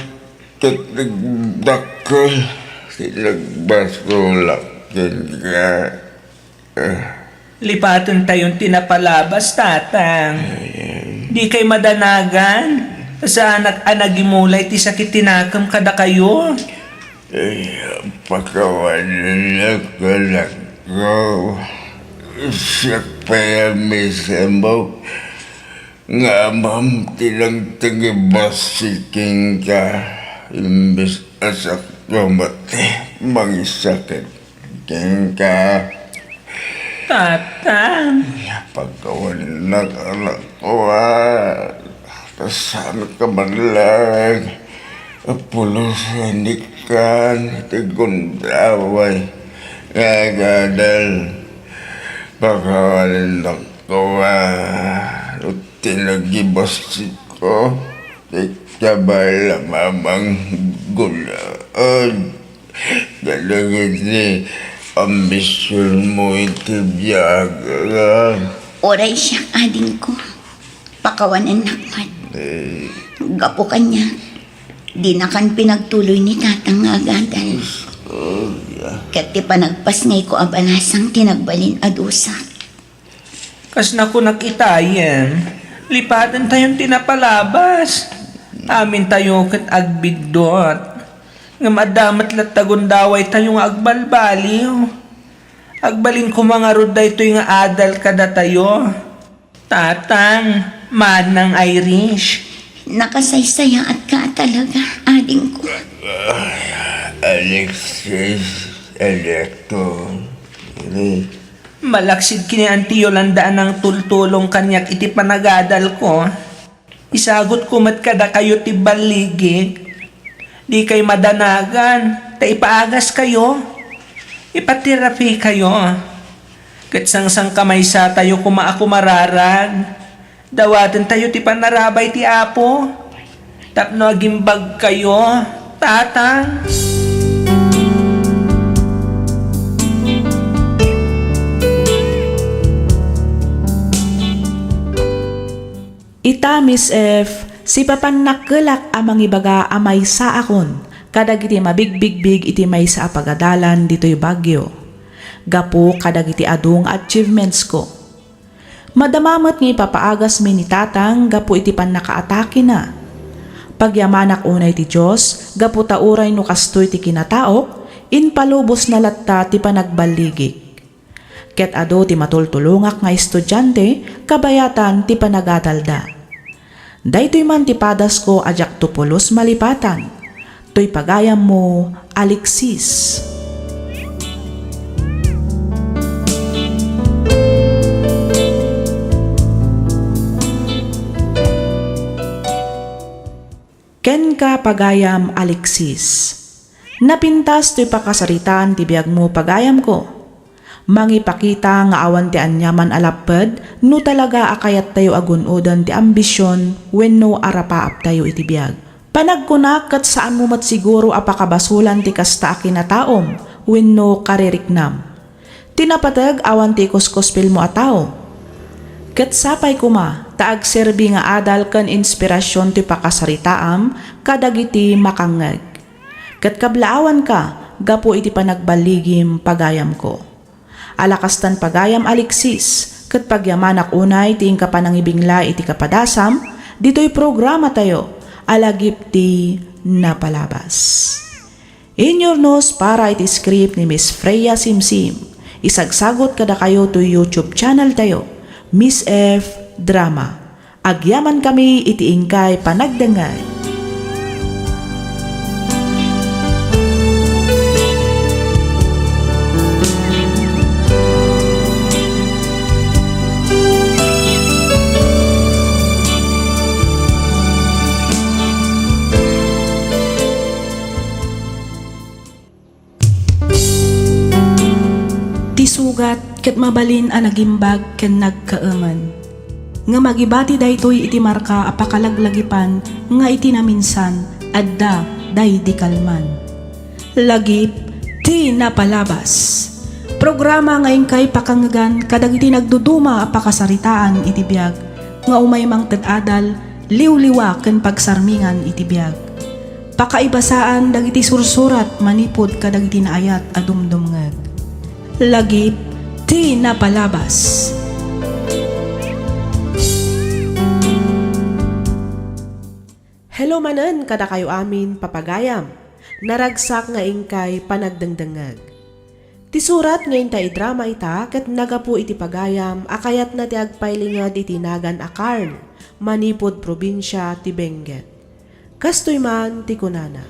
ket nagdakkel ti nagbasolak kenka. Lipatentayon ti napalabas, Tatang. Dikay madanagan. Saanak a nagimulay ti sakit ti nakem kadakayo. Ay, pakawanennak, anak. Ikaw, siak pay a misemok nga amam ti nagtagibas kenka, imbes a siak nga mati, mangisakit kenka. Tatang. Pagkawanak, anakko, a. Kasano ka man lang a pulos a nikkan iti gundaway nga agadal. Pakawanennakto a no tinagibasitko ti kabay a mamanggulod kadagiti ambisionmo iti biag. Uray siak, adingko. Pakawanennak met. Eh. Gapu kaniak, dinakan pinagtuloy ni Tatang nga agadal. Oh, yeah. Ket ti panagpasngayko a balasang ti nagbalin a dusak. Kas nakunak itayen, lipatentayon ti napalabas. Amintayo ket agbiddut. Ngem adda met latta gundawaytayo nga agbalbaliw. Agbalin koma ngarud daytoy nga adal kadatayo. Tatang, Manang Irish. Nakasaysayaatka a talaga, adingko. Alexis, Electo. Malaksid ken ni Auntie Yolanda a nangtultulong kaniak iti panagadalko. Isagutko met kadakayo ti balligik. Dikay madanagan, ta ipaagaskayo. Ipaterapikayo. Ket sangsangkamaysatayo koma a kumararag. Dawatentayo ti panarabay ti Apo tapno agimbagkayo, Tatang. Ita, Miss F, sipapan nakkelak a mangibaga a maysaakon kadagiti mabigbigbig iti maysa a pagadalan ditoy Baguio, gapu kadagiti adu nga achievementsko. Madama met nga ipapaagasmi ni Tatang gapu iti pannakaatakena. Pagyamanak unay ti Dios gapu ta uray no kastoy ti kinataok, impalubosna latta ti panagballigik. Ket adu ti matultulongak nga estudiante kabayatan ti panagadalda. Daytoy man ti padasko a diakto pulos malipatan. Toy pagayammo, Alexis. Kenka, pagayam Alexis. Napintas toy pakasaritaan ti biagmo, pagayamko. Mangipakita nga awan ti aniaman a lapped no talaga a kayattayo a gun-oden ti ambision wenno arapaaptayo iti biag. Panagkunak ket saanmo met siguro a pakabasolan ti kasta a kinataom wenno kaririknam. Ti napateg, awan ti ikuskuspilmo a tao. Ket sapay koma ta agserbi nga adal ken inspirasion ti pakasaritaam kadagiti makangngeg. Ket kablaawanka gapu iti panagballigim, pagayamko. Ala kastan, pagayam Alexis, ket pagyamanak unay ti inka panangibinglay iti kapadasam ditoy programatayo a Lagip ti Napalabas. Inyurnos para iti script ni Miss Freya Simsim. Isagsagut kadakayo toy YouTube channel tayo, Miss F Drama. Agyamankami iti inkay panagdengngeg. Ti sugat ket mabalin a nagimbag ken nagkaemen. Ngem agibati daytoy iti marka a pakalaglagipan nga iti naminsan, adda daydi kalman. Lagip ti Napalabas. Programa nga inkay pakangngegan kadagiti nagduduma a pakasaritaan iti biag nga umay mangted adal, liwliwa ken pagsarmingan iti biag. Pakaibasaan dagiti sursurat manipud kadagiti naayat a dumdumngeg. Lagip ti Napalabas. Hello manen kadakayo amin, papagayam. Naragsak nga inkay panagdengdengngeg. Ti surat nga inta idrama ita ket nagapu iti pagayam a kayatna ti agpailinged iti nagan a Carl, manipud probinsia ti Benguet. Kastoy man ti kunana,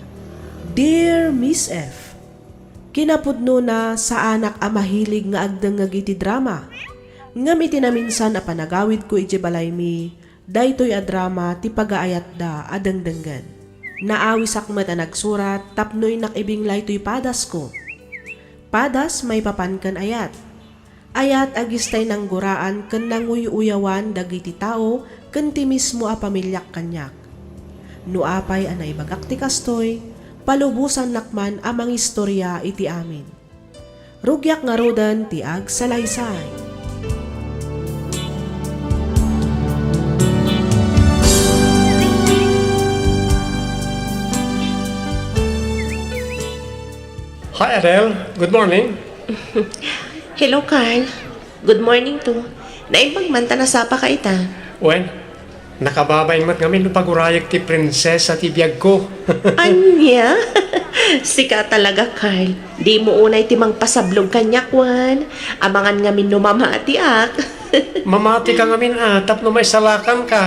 "Dear Miss F, kinapudnona, saanak a mahilig nga agdengngeg iti drama. Ngem iti naminsan a panagawidko idiay balaymi, daytoy a drama ti pagaayatda a dengdenggen. Naawisak met a nagsurat tapno innak ibinglay toy padasko. Padas maipapan ken ayat. Ayat a gistay nangguraan ken nanguy-uyawan dagiti tao ken ti mismo a pamiliak kaniak. No apay a naibagak ti kastoy, palubosannak man a mangistoria iti amin. Rugiak ngaruden ti agsalaysay." Hi, Adele. Good morning. Hello, Carl. Good morning too. Naimbag man ta nasapaka ita. Wen, nakababain met ngamin no pagurayek ti prinsesa ti biagko. Ania? Sika talaga, Carl. Dimo unay ti mangpasablog kaniak, wen. Amangan ngamin no mamatiak. Mamatika ngamin, ah, tapno maisalakanka.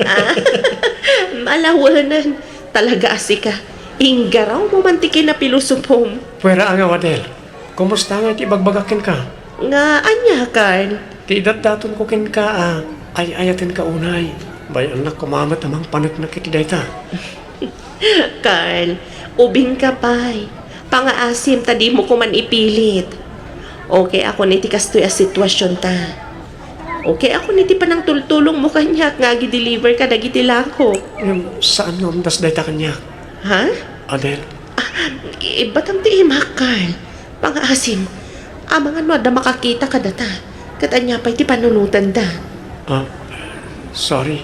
Ah, ala wen. Talaga a sika. Inggaraw mo man ti kinapilosopom. Pwera a nga, Adele. Kumusta ngay ti ibagbagak kenka? Nga ania, Carl? Ti idatdatonko kenka a ay-ayatenka unay. Bay-annak koma met a mangpaneknek iti dayta. Carl, ubingka pay. Pangaasim ta dimo koman ipilit. Okay ako iti kastoy a situasionta. Okay ako iti panangtultulongmo kaniak nga agi-deliver kadagiti lakok. Ngem saan nga umdas dayta kaniak. Ha? Adele. Ah, ibbatam ti imak, Carl. Pangaasim, amangan no adda makakita kadata, ket ania pay ti panunotanda? Ah, sorry.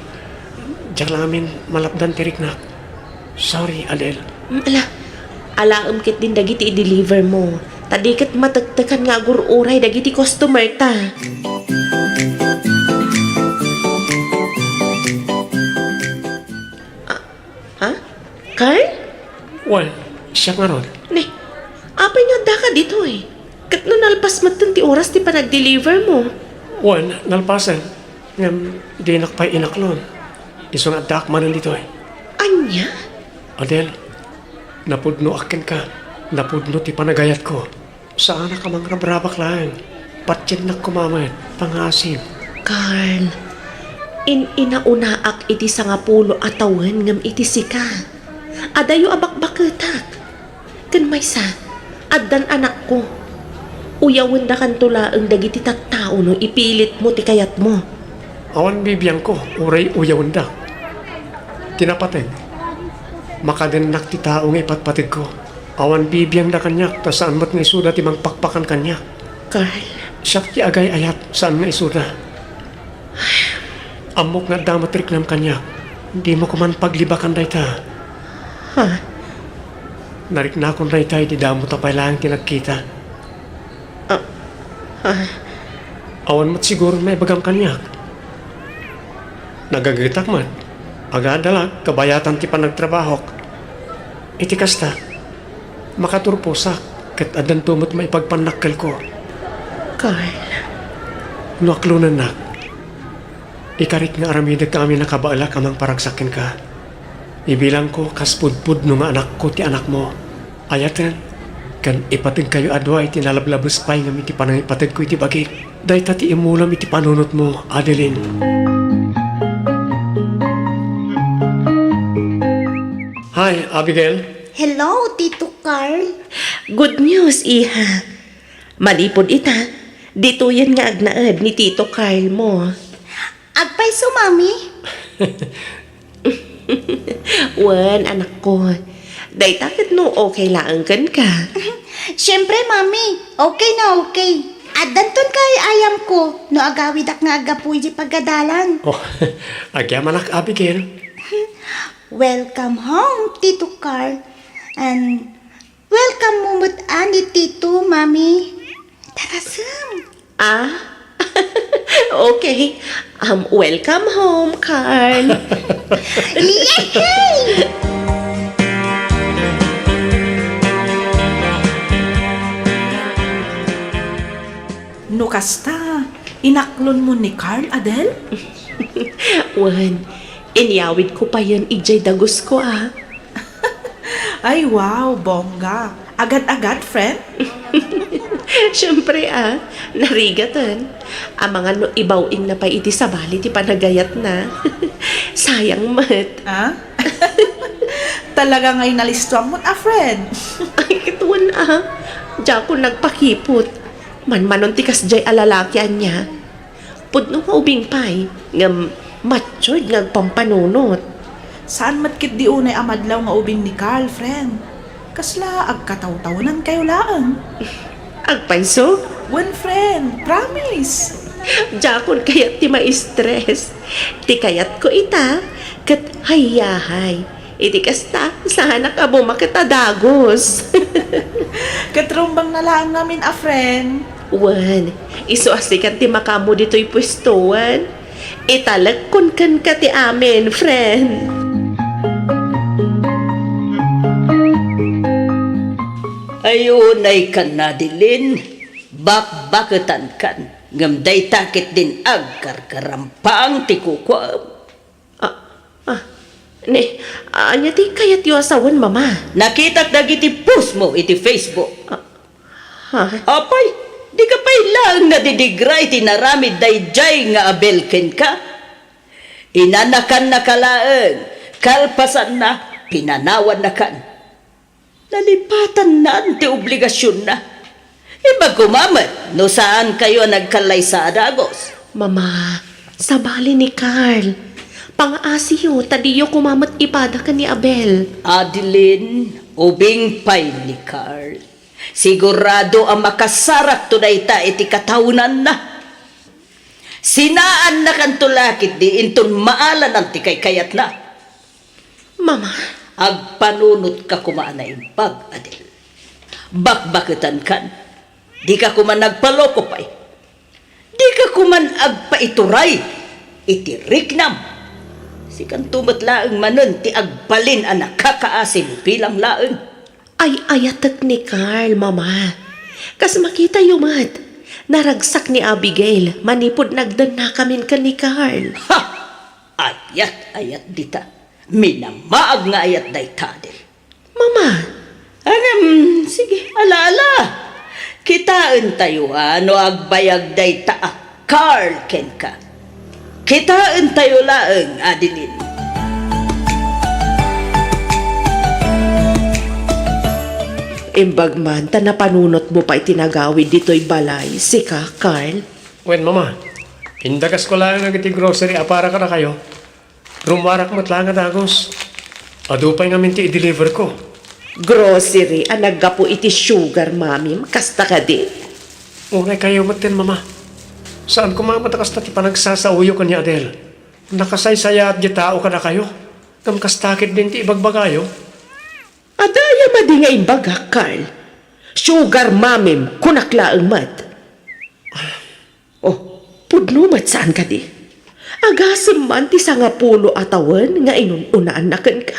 Diak la ngamin malapdan ti riknak. Sorry, Adele. Mm, ala, alaem ketdin dagiti i-deliver mo. Ta di ket matektekan nga agur-uray dagiti customer ta. Ah, ha? Carl? Well, siak ngarud. Ne, apay nga addaka ditoy? Ket no nalpas metten ti oras ti panag-deliver mo? Well, nalpasen. Ngem dinak pay inaklon. Isu nga addaak manen ditoy. Ania? Adele, napudnoak kenka. Napudno ti panagayatko. Saanak a mangrabrabak laeng. Patiennak koma met, pangaasim. Carl, in-inaunaak iti sangapulo a tawen ngem iti sika. Adayo a bakbaketak. Ken maysa, addan anakko. Uyawendakanto laeng dagiti tattao no ipilitmo ti kayatmo. Awan bibiangko, uray uyawendak. Ti napateg, makadennak ti tao nga ipatpategko. Awan bibiangda kaniak, ta saan met nga isuda ti mangpakpakan kaniak. Carl. Siak ti agay-ayat, saan nga isuda. Ammok nga adda met riknam kaniak. Dimo koman paglibakan dayta. Ha? Nariknakon dayta idi damo ta pay laeng ti nagkita. Ah, ha? Awan met siguro maibagam kaniak. Nagagetak met. Agadalak kabayatan ti panagtrabahok. Iti kasta, makaturposak ket addanto met maipagpannakkelko. Carl. No aklonennak, ikarik nga aramidek nga amin a kabaelak a mangparagsak kenka. Ibilangko kas pudpudno nga anakko ti anakmo. Ayaten, ken ipategkayo a dua iti nalablabes pay ngem iti panangipategko iti bagik. Dayta ti imulam iti panunotmo, Adeline. Hi, Abigail. Hello, Tito Carl. Good news, iha. Manipud ita, ditoyen nga agnaed ni Tito Carl mo. Agpayso, Mami? Wen, anakko. Dayta ket no okay laeng kenka. Siempre, Mami, okay na okay. Addanton kaay-ayamko no agawidak nga aggapu iti pagadalan. Oh, agyamanak, Abigail. Welcome home, Tito Carl. And welcome mo met ni Tito, Mami. Tarasem. Ah? Okay. Um, welcome home, Carl. Yehey! No kasta, inaklonmo ni Carl, Adel? Wen, inyawidko payen idiay dagusko a. Ay, wow, bongga. Agad-agad, friend? Siempre a, narigaten. Amangan no ibaw-ingna pay iti sabali ti panagayatna. Sayang met. Ha? Talaga nga inalistuam met a, friend. Ay, ket wen a. Diakon nagpakipot. Manmanon ti kasdiay a lalaki ania. Pudno nga ubing pay, ngem matured nga agpampanunot. Saan met ketdi unay a madlaw nga ubing ni Carl, friend? Kasla agkatawtawenankayo laeng. Agpayso? Wen, friend, promise. Diakon kayat ti ma-stress. Ti kayatko ita, ket hayyahay. Iti kasta, saanak a bumaket a dagus. Ket rumbengna laeng ngamin a friend. Wen, isu a sika ti makaammo ditoy puestoan. Italekkon kenka ti amin, friend. Ay, unay kan, Adeline, bakbaketankan, ngem dayta ketdin agkarkarampang ti kukuam. Ah, ah, ne, ania ti kayatyo a sawen, Mama? Nakitak dagiti postmo iti Facebook. Ah, ha? Apay, dika pay laeng nadidigra iti inaramid daydiay nga Abel kenka? Inanakannaka laeng, kalpasanna, pinanawannakan. Nalipatannan ti obligasionna. Imbag koma met no saankayo a nagkallaysa a dagus. Mama, sabali ni Carl. Pangaasiyo ta diyo koma met ipada ken ni Abel. Adeline, ubing pay ni Carl. Sigurado a makasarakto dayta iti katawenanna. Sinaannakanto la ketdi inton maalanan ti kaykayatna. Mama? Agpanunotka koma a naimbag, Adel. Bakbaketankan. Dika koma nagpaloko pay. Dika koman agpaituray iti riknam. Sikanto met laeng manen ti agbalin a nakakaasi no bilang laeng. Ay-ayatek ni Carl, Mama. Kas makitayo met, naragsak ni Abigail manipud nagdennakamin ken ni Carl. Ha! Ayat-ayat dita. Minamaag nga ayat dayta, Adel. Mama! Ngem, sige, ala-ala. Kitaentayo a no agbayag dayta a Carl kenka. Kitaentayo laeng, Adeline. Imbag man ta napanunotmo pay ti nagawid ditoy balay, sika, Carl? Wen, Mama. Indagasko laeng dagiti grocery a para kadakayo. Rummuarak met laeng a dagus. Adu pay ngamin ti i-deliverko. Grocery a naggapu iti sugar mamim, kasta kadi? Unay kayo metten, Mama. Saan koma met a kasta ti panagsasaoyo ken ni Adel. Nakasaysayaat ti tao kadakayo. Ngem kasta ketdin ti ibagbagayo. Adda aya madi nga imbagak, Carl? Sugar mamim, kunak laeng met. Oh, pudno met saan kadi? Agasem man ti sangapulo a tawen nga inun-unaanna kenka.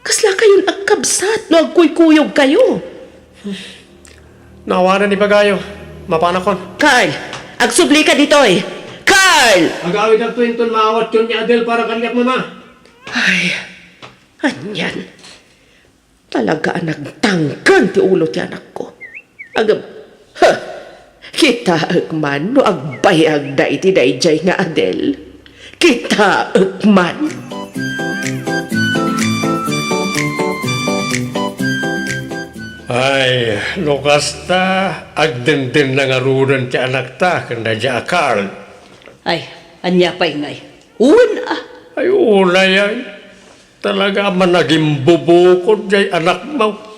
Kasla kayon agkabsat no agkuykuyog kayo? Nawanan ibagayo, mapanakon. Carl, agsublika ditoy! Carl! Agawidakto inton maawatyon ni Adel para kaniak, Mama. Ay, anian. Talaga a nagtangken ti ulo ti anakko. Agem, ha! Kitaek man no agbayagda iti daydiay nga Adel. Kitaek man! Ay, no kasta, agdendennangaruden ti anakta ken daydiay a Carl. Ay, ania pay ngay? Wen a. Ay, unay ay. Talaga a managimbubukod jay anakmo.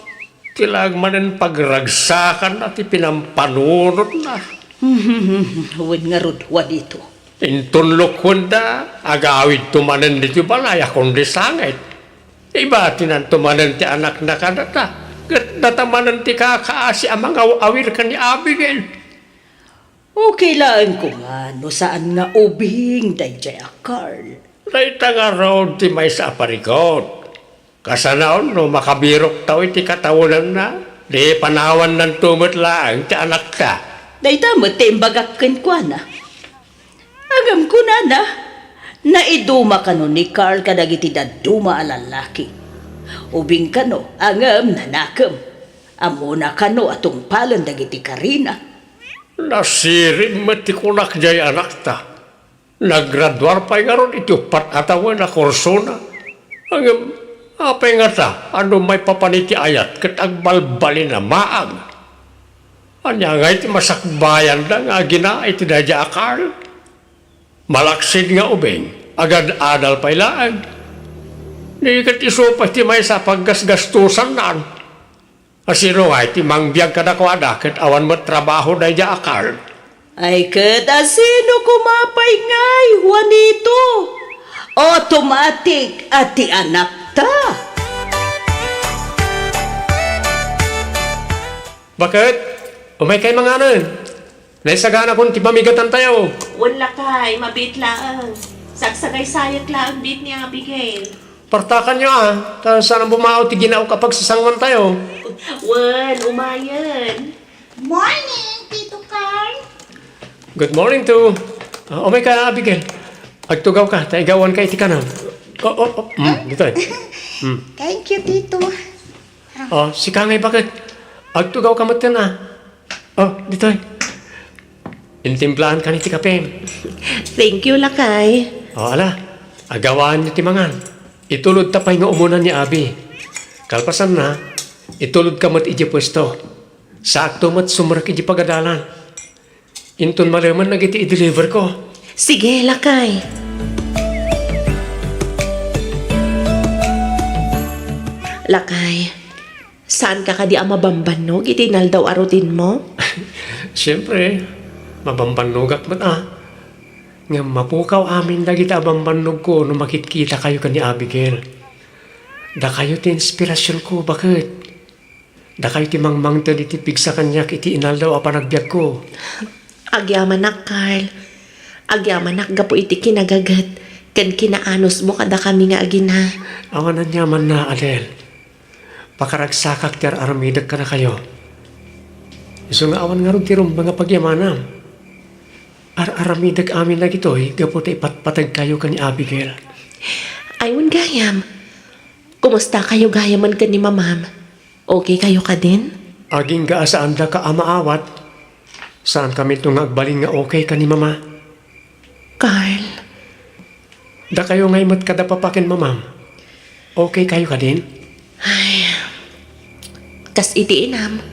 Ti laeng manen pagragsakanna ti pinampanunotna. Wen ngarud, Juanito. Inton lukuenda, agawidto manen ditoy balay a kundi sangit. Ibatinanto manen ti anakna kadata, ket data manen ti kakaasi a mangaw-awir ken ni Abigail. Okay laeng koma no saan nga ubing daydiay a Carl. Dayta ngarud ti maysa a parigat. Kasanaon no makabiroktayo iti katawenanna, di panawannanto met laeng ti anakta. Dayta met ti imbagak kenkuana. Ngem kunana, naiduma kano ni Carl kadagiti dadduma a lallaki. Ubing kano, ngem nanakem. Ammona kano a tungpalen dagiti karina. Nasirin met ti kunak jay anakta. Naggraduar pay ngarud iti uppat a tawen a kursona. Ngem apay ngata a no maipapan iti ayat ket agbalbalin a maag? Ania ngay ti masakbayanda nga agina iti daydiay a Carl? Malaksid nga ubing, agad-adal pay laeng. Di ket isu pay ti maysa a paggasgastosanna. Asino ngay ti mangbiag kadakuada ket awan met trabaho daydiay a Carl? Ay ket asino koma pay ngay, Juanito? Automatic a ti anakta. Baket, umaykay manganen. Naisaganakon ti pamigatantayo. Wen lakay, mabiit laeng. Sagsagaysayek laeng biit ni Abigail. Partakanyo a, ta saan a bumao ti ginaok a pagsasanguantayo. Wen, umayen. Morning, Tito Carl. Good morning to. Ah, umayka, Abigail. Agtugawka, ta igawanka iti kanan. Oh, oh, oh. Mm, ditoy. Mm. Thank you, Tito. Oh, sika ngay baket. Agtugawka metten a. Oh, ditoy. Intimplaankan iti kapem. Thank you, lakay. Oh, ala. Agawaanyo ti mangan. Itulodta pay nga umuna ni Abi. Kalpasanna, itulodka met idiay puesto. Saakto met sumrek idiay pagadalan. Inton malemen dagiti i-deliver ko. Sige, lakay. Lakay, saanka kadi a mabambannog iti inaldaw a routine mo? Siempre, mabambannogak met a. Ngem mapukaw amin dagiti a bambannogko no makitkitakayo ken ni Abigail. Dakayo ti inspirasionko, baket. Dakayo ti mangmangted iti pigsa kaniak iti inaldaw a panagbiagko. Agyamanak, Carl. Agyamanak gapu iti kinagaget ken kinaanusmo kadakami nga agina. Awan aniamanna, Adel. Pakaragsakak ti ar-aramidek kadakayo. Isu nga awan ngarud ti rumbeng a pagyamanam. Ar-aramidek amin dagitoy gapu ta ipatpategkayo ken ni Abigail. Ay, wen gayam. Kumustakayo gayamen ken ni Mamam? Okay kayo kadin? Agingga a saandaka a maawat. Saankaminto nga agbalin nga okay ken ni Mama. Carl. Dakayo ngay met kada Papa ken Mamam. Okay kayo kadin? Ay, kas iti inam,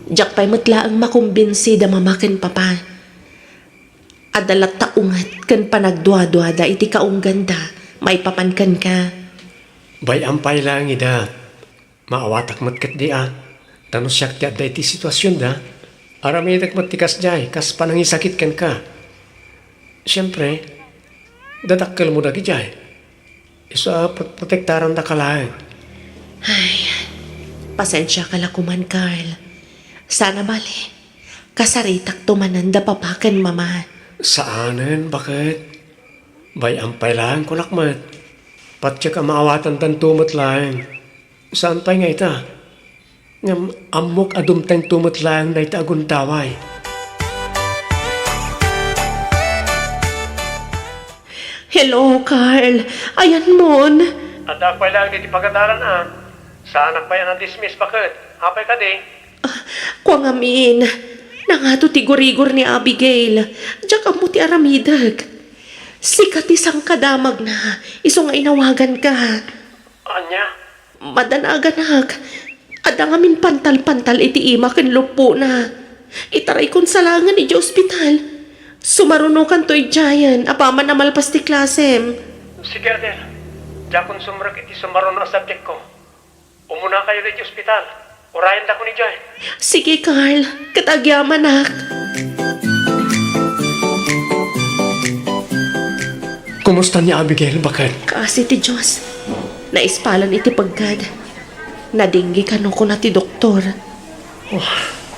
diak pay met laeng makumbinsi da Mama ken Papa. Adda latta unget ken panagduaduada iti kaungganda maipapan kenka. Bay-am pay laeng ida. Maawatak met ketdi a, ta no siak ti adda iti situasionda, aramidek met ti kasdiay kas panangisakit kenka. Siempre, dadakkelmo dagidiay. Isu a prot-, protektarandaka laeng. Ay, pasensiaka la koman, Carl. Saan a bale, kasaritakto manen da Papa ken Mama. Saanen, baket? Bay-am pay laeng kunak met. Patiek a maawatandanto met laeng. Saan pay nga ita? Ngem ammok a dumtengto met laeng dayta a gundaway. Hello, Carl. Ayanmon? Addaak pay laeng ditoy pagadalan a. Saanak pay a na-dismiss, baket? Apay kadi? Ah, kua ngamin. Nangato ti gurigor ni Abigail. Diak ammo ti aramidek. Sika ti sangkadamagna, isu nga inawaganka. Ania? Madanaganak. Adda ngamin pantal-pantal iti ima ken luppona. Itaraykon sa laengen idiay ospital. Sumarunokanto idiayen apaman a malpas ti klasem. Sige, Adel. Diakon sumrek iti sumaruno a subjectko. Umunakayo idiay ospital. Urayendakon idiay. Sige, Carl. Ket agyamanak. Kumusta ni Abigail, baket? Kaasi ti Dios. Naispalan iti peggad. Nadengge kano kuna ti doktor. Oh,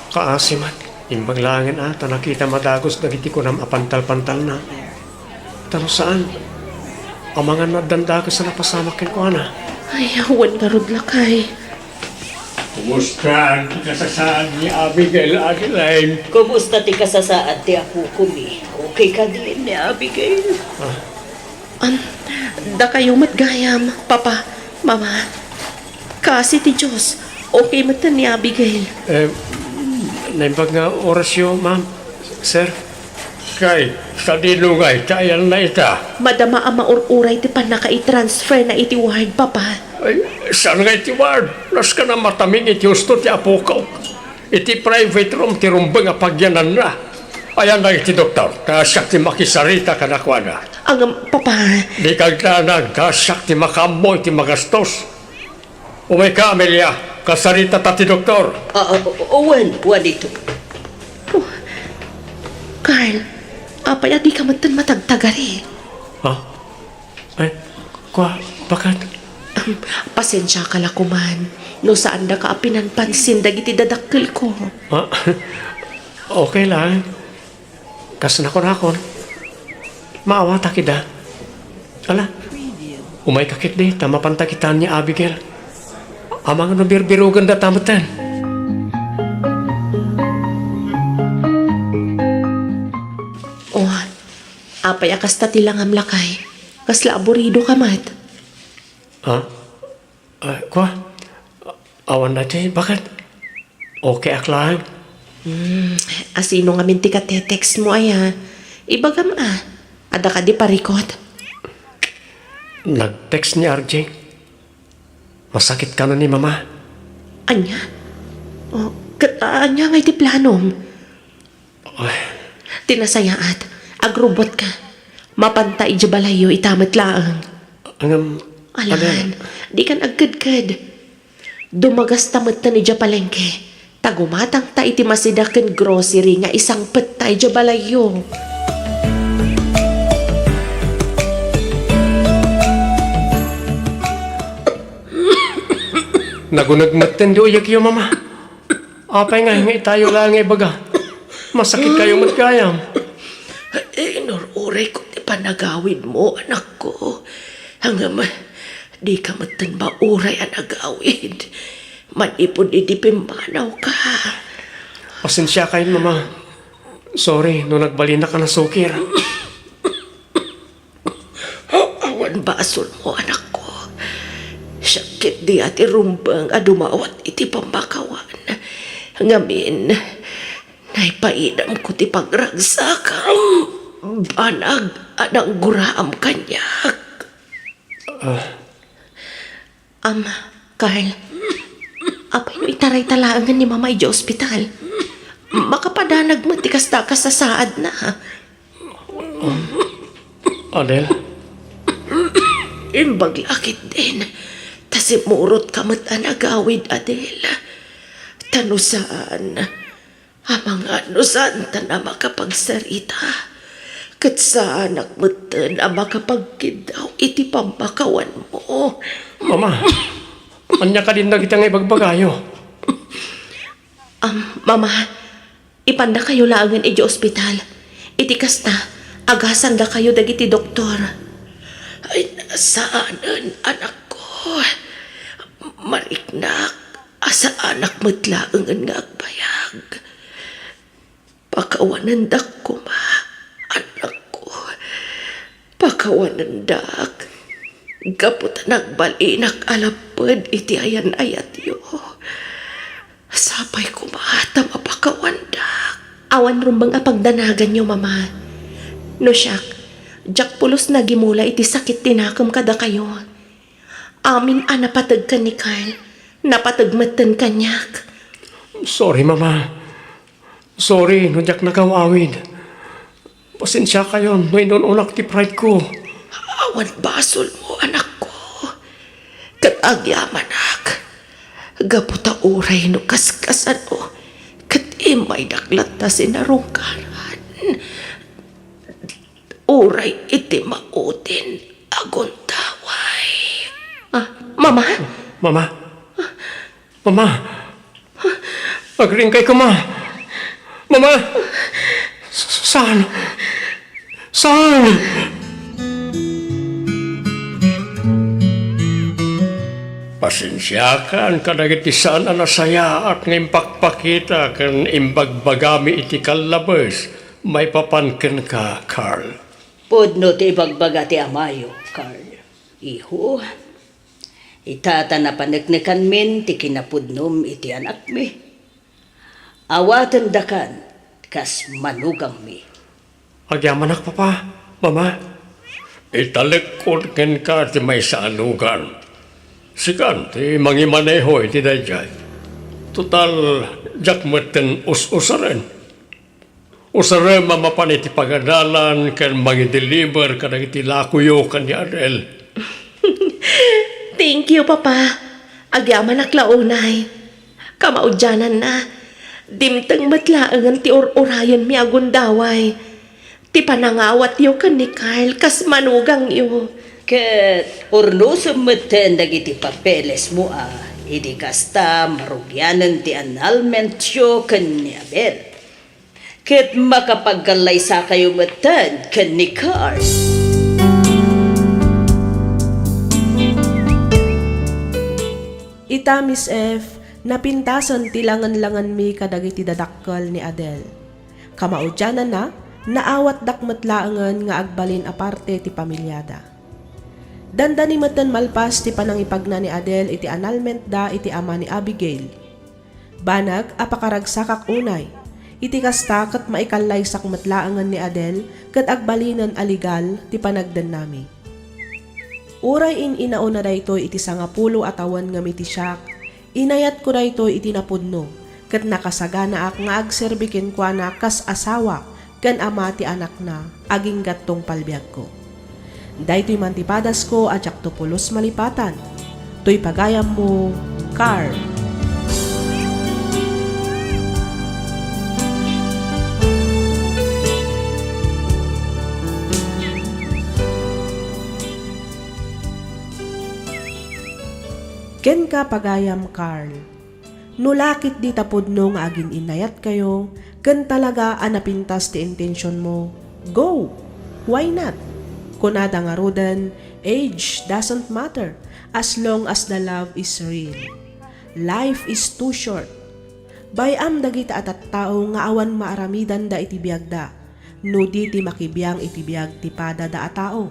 kaasi met. Imbag laengen a ta nakitam a dagus dagiti kunam a pantal-pantalna. Ta no saan, amangan no addan dakes a napasamak kenkuana. Ay, wen ngarud, lakay. Kumusta ti kasasaad ni Abigail, Adeline? Kumusta ti kasasaad ti apokon? Okay kadi ni Abigail? Ah. Am, dakayo met gayam, Papa, Mama. Kaasi ti Dios, okay met ni Abigail. Eh, naimbag nga orasyo, ma'am, sir? Kay, sadino nga ita, ayanna ita? Madama a maur-uray ti pannakaitransferna iti ward, Papa. Ay, saan nga iti ward? Nasken a mataming iti husto ti apokok. Iti private room ti rumbeng a pagyananna. Ayanna iti doktor, ta siak ti makisarita kadakuada. Ngem, Papa. Dika agdanag, ta siak ti makaammo iti magastos. Umayka, Amelia. Kasaritata ti doktor. Ah, ah, wen, wen ito. Oh, Carl, apay a dika metten matagtagari? Ha? Ay, kua, baket? Ahem, pasensiaka la koman no saandaka a pinanpansin dagiti dadakkelko. Ah, okay lang. Kas nakunakon, maawatak ida. Ala, umayka ketdi ta mapanta kitaan ni Abigail. Amangan no birbirogenda ta metten. Oh, apay a kasta ti langam, lakay? Kasla aburidoka met? Ha? Ah, kua? Awan daytoy, baket? Okay ak laeng. Hmm, asino ngamin ti katetext mo aya? Ibagam a, adda kadi parikut? Nag-text ni R J. Masakit kano ni Mama. Ania? Oh, ket ania ngay ti planom? Ay. Ti nasayaat, agrubotka. Mapanta idiay balayyo ita met laeng. Ngem, Alan, Alan, dikan agkedked. Dumagasta metten idiay palengke. Ta gumatangta iti masida ken grocery nga isangpetta idiay balayyo. Naguneg metten ti uyekyo, Mama. Apay nga, nga itayo laeng nga ibaga? Masakit kayo met gayam. Inur-urayko ti panagawidmo, anakko. Ngem, dika metten mauray a nagawid. Manipud idi pimmanawka. Pasensiakayon, Mama. Sorry no nagbalinak a nasukir. Awan basolmo, anakko. Siak ketdi a ti rumbeng a dumawat iti pammakawan. Ngamin, naipaidamko ti pagragsakam. Banag a nangguraam kaniak. Ah. Am, Carl, apay no itarayta laengen ni Mama idiay ospital? Makapadanag met ti kasta a kasasaadna. Adel? Imbag la ketdin, ta simurotka met a nagawid, Adel. Ta no saan, amangan no saantan a makapagsarita, ket saanak metten a makapagkiddaw iti pammakawanmo. Mama, ania kadin dagita nga ibagbagayo? Am, Mama, ipandakayo laengen idiay ospital. Iti kasta, agasandakayo dagiti doktor. Ay, saanen, anakko. Mariknak a saanak met laengen nga agbayag. Pakawanendak koma, anakko. Pakawanendak. Gapu ta nagbalinak a lapped iti ayan-ayatyo. Sapay koma ta mapakawandak. Awan rumbeng a pagdanaganyo, Mama. No siak, diak pulos nagimula iti sakit ti nakem kadakayo. Amin a napateg ken ni Carl, napateg metten kaniak. Sorry, Mama. Sorry no diak nagaw-awid. Pasensiakayon no inun-unak ti pride ko. Awan basolmo, anakko. Ket agyamanak, gapu ta uray no kaskasano, ket immaydak latta sinarungkaran. Uray iti maudin a gundaway. Ah, Mama? Mama? Mama? Agringkay koma. Mama! S-, saan? Saan? Pas-, Pasensiakan kadagiti saan a nasayaat nga impakpakita ken imbagbagami iti kallabes maipapan kenka, Carl. Pudno ti ibagbaga ti amayo, Carl. Iho, ita ta napaneknekanmin ti kinapudnom iti anakmi. Awatendakan kas manugangmi. Agyamanak, Papa, Mama. Italekkon kenka ti maysa a nugan. Sikan ti mangimaneho iti daydiay. Total, diak metten us-usaren. Usarem a mapan iti pagadalan ken mangideliver kadagiti lakoyo ken ni Adel. Thank you, Papa. Agyamanak la unay. Kamaudiananna, dimteng met laengen ti ur-urayenmi a gundaway. Ti panangawatyo ken ni Carl kas manugangyo. Ket urnosem metten dagiti papelesmo a idi kasta marugianen ti annulmentyo ken ni Abel. Ket makapagkallaysakayo metten ken ni Carl. Ita, Miss F, napintasen ti langen-langenmi kadagiti dadakkel ni Adel. Kamaudiananna, naawatdak met laengen nga agbalin a parte ti pamiliada. Dandani metten malpas ti panangipagna ni Adel iti annulmentda iti ama ni Abigail. Banag a pakaragsakak unay. Iti kasta, ket maikallaysak met laengen ni Adel ket agbalinen a legal ti panagdennami. Uray in-inauna daytoy iti sangapulo a tawen ngem iti siak, inayatko daytoy iti napudno ket nakasaganaak nga agserbi kenkuana kas asawa ken ama ti anakna, agingga't tungpal biagko. Daytoy man ti padasko a diakto pulos malipatan. Toy pagayammo, Carl. Kenka, pagayam Carl. No lakit dita pudno nga agin-innayatkayo, ken talaga a napintas ti intentionmo, go! Why not? Kunada ngaruden, age doesn't matter as long as the love is real. Life is too short. Bay-am dagita a tattao nga awan maaramidanda iti biagda, no di ti makibiang iti biag ti padada a tao.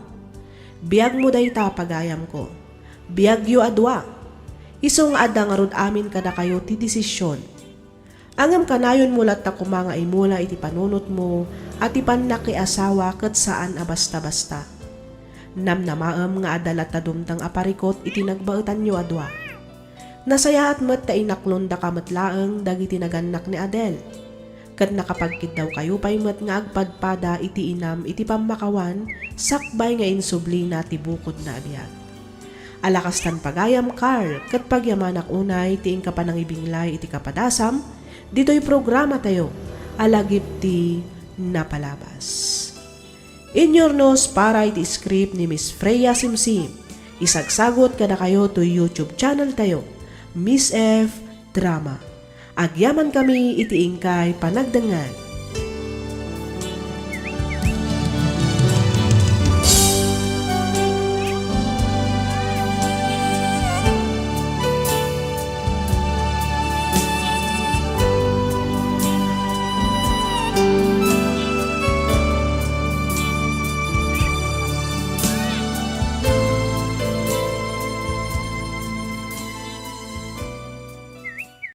Biagmo dayta, pagayamko. Biagyo a dua. Isu nga adda ngarud amin kadakayo ti desisyon. Ngem kanayonmo latta koma nga imula iti panunotmo a ti pannakiasawa ket saan a basta-basta. Namnamaem nga adda latta dumteng a parikut iti nagbaetanyo a dua. Nasayaat met ta inaklondaka met laeng dagiti nagannak ni Adel. Ket nakapagkiddawkayo pay met nga agpadpada iti inam iti pammakawan sakbay nga insublina ti bukodna a biag. Ala kastan, pagayam Carl, ket pagyamanak unay ti inka panangibinglay iti kapadasam ditoy programatayo a Lagip ti Napalabas. Inyurnos para iti script ni Miss Freya Simsim. Isagsagut kadakayo toy YouTube channel tayo, Miss F Drama. Agyamankami iti inkay panagdengngeg.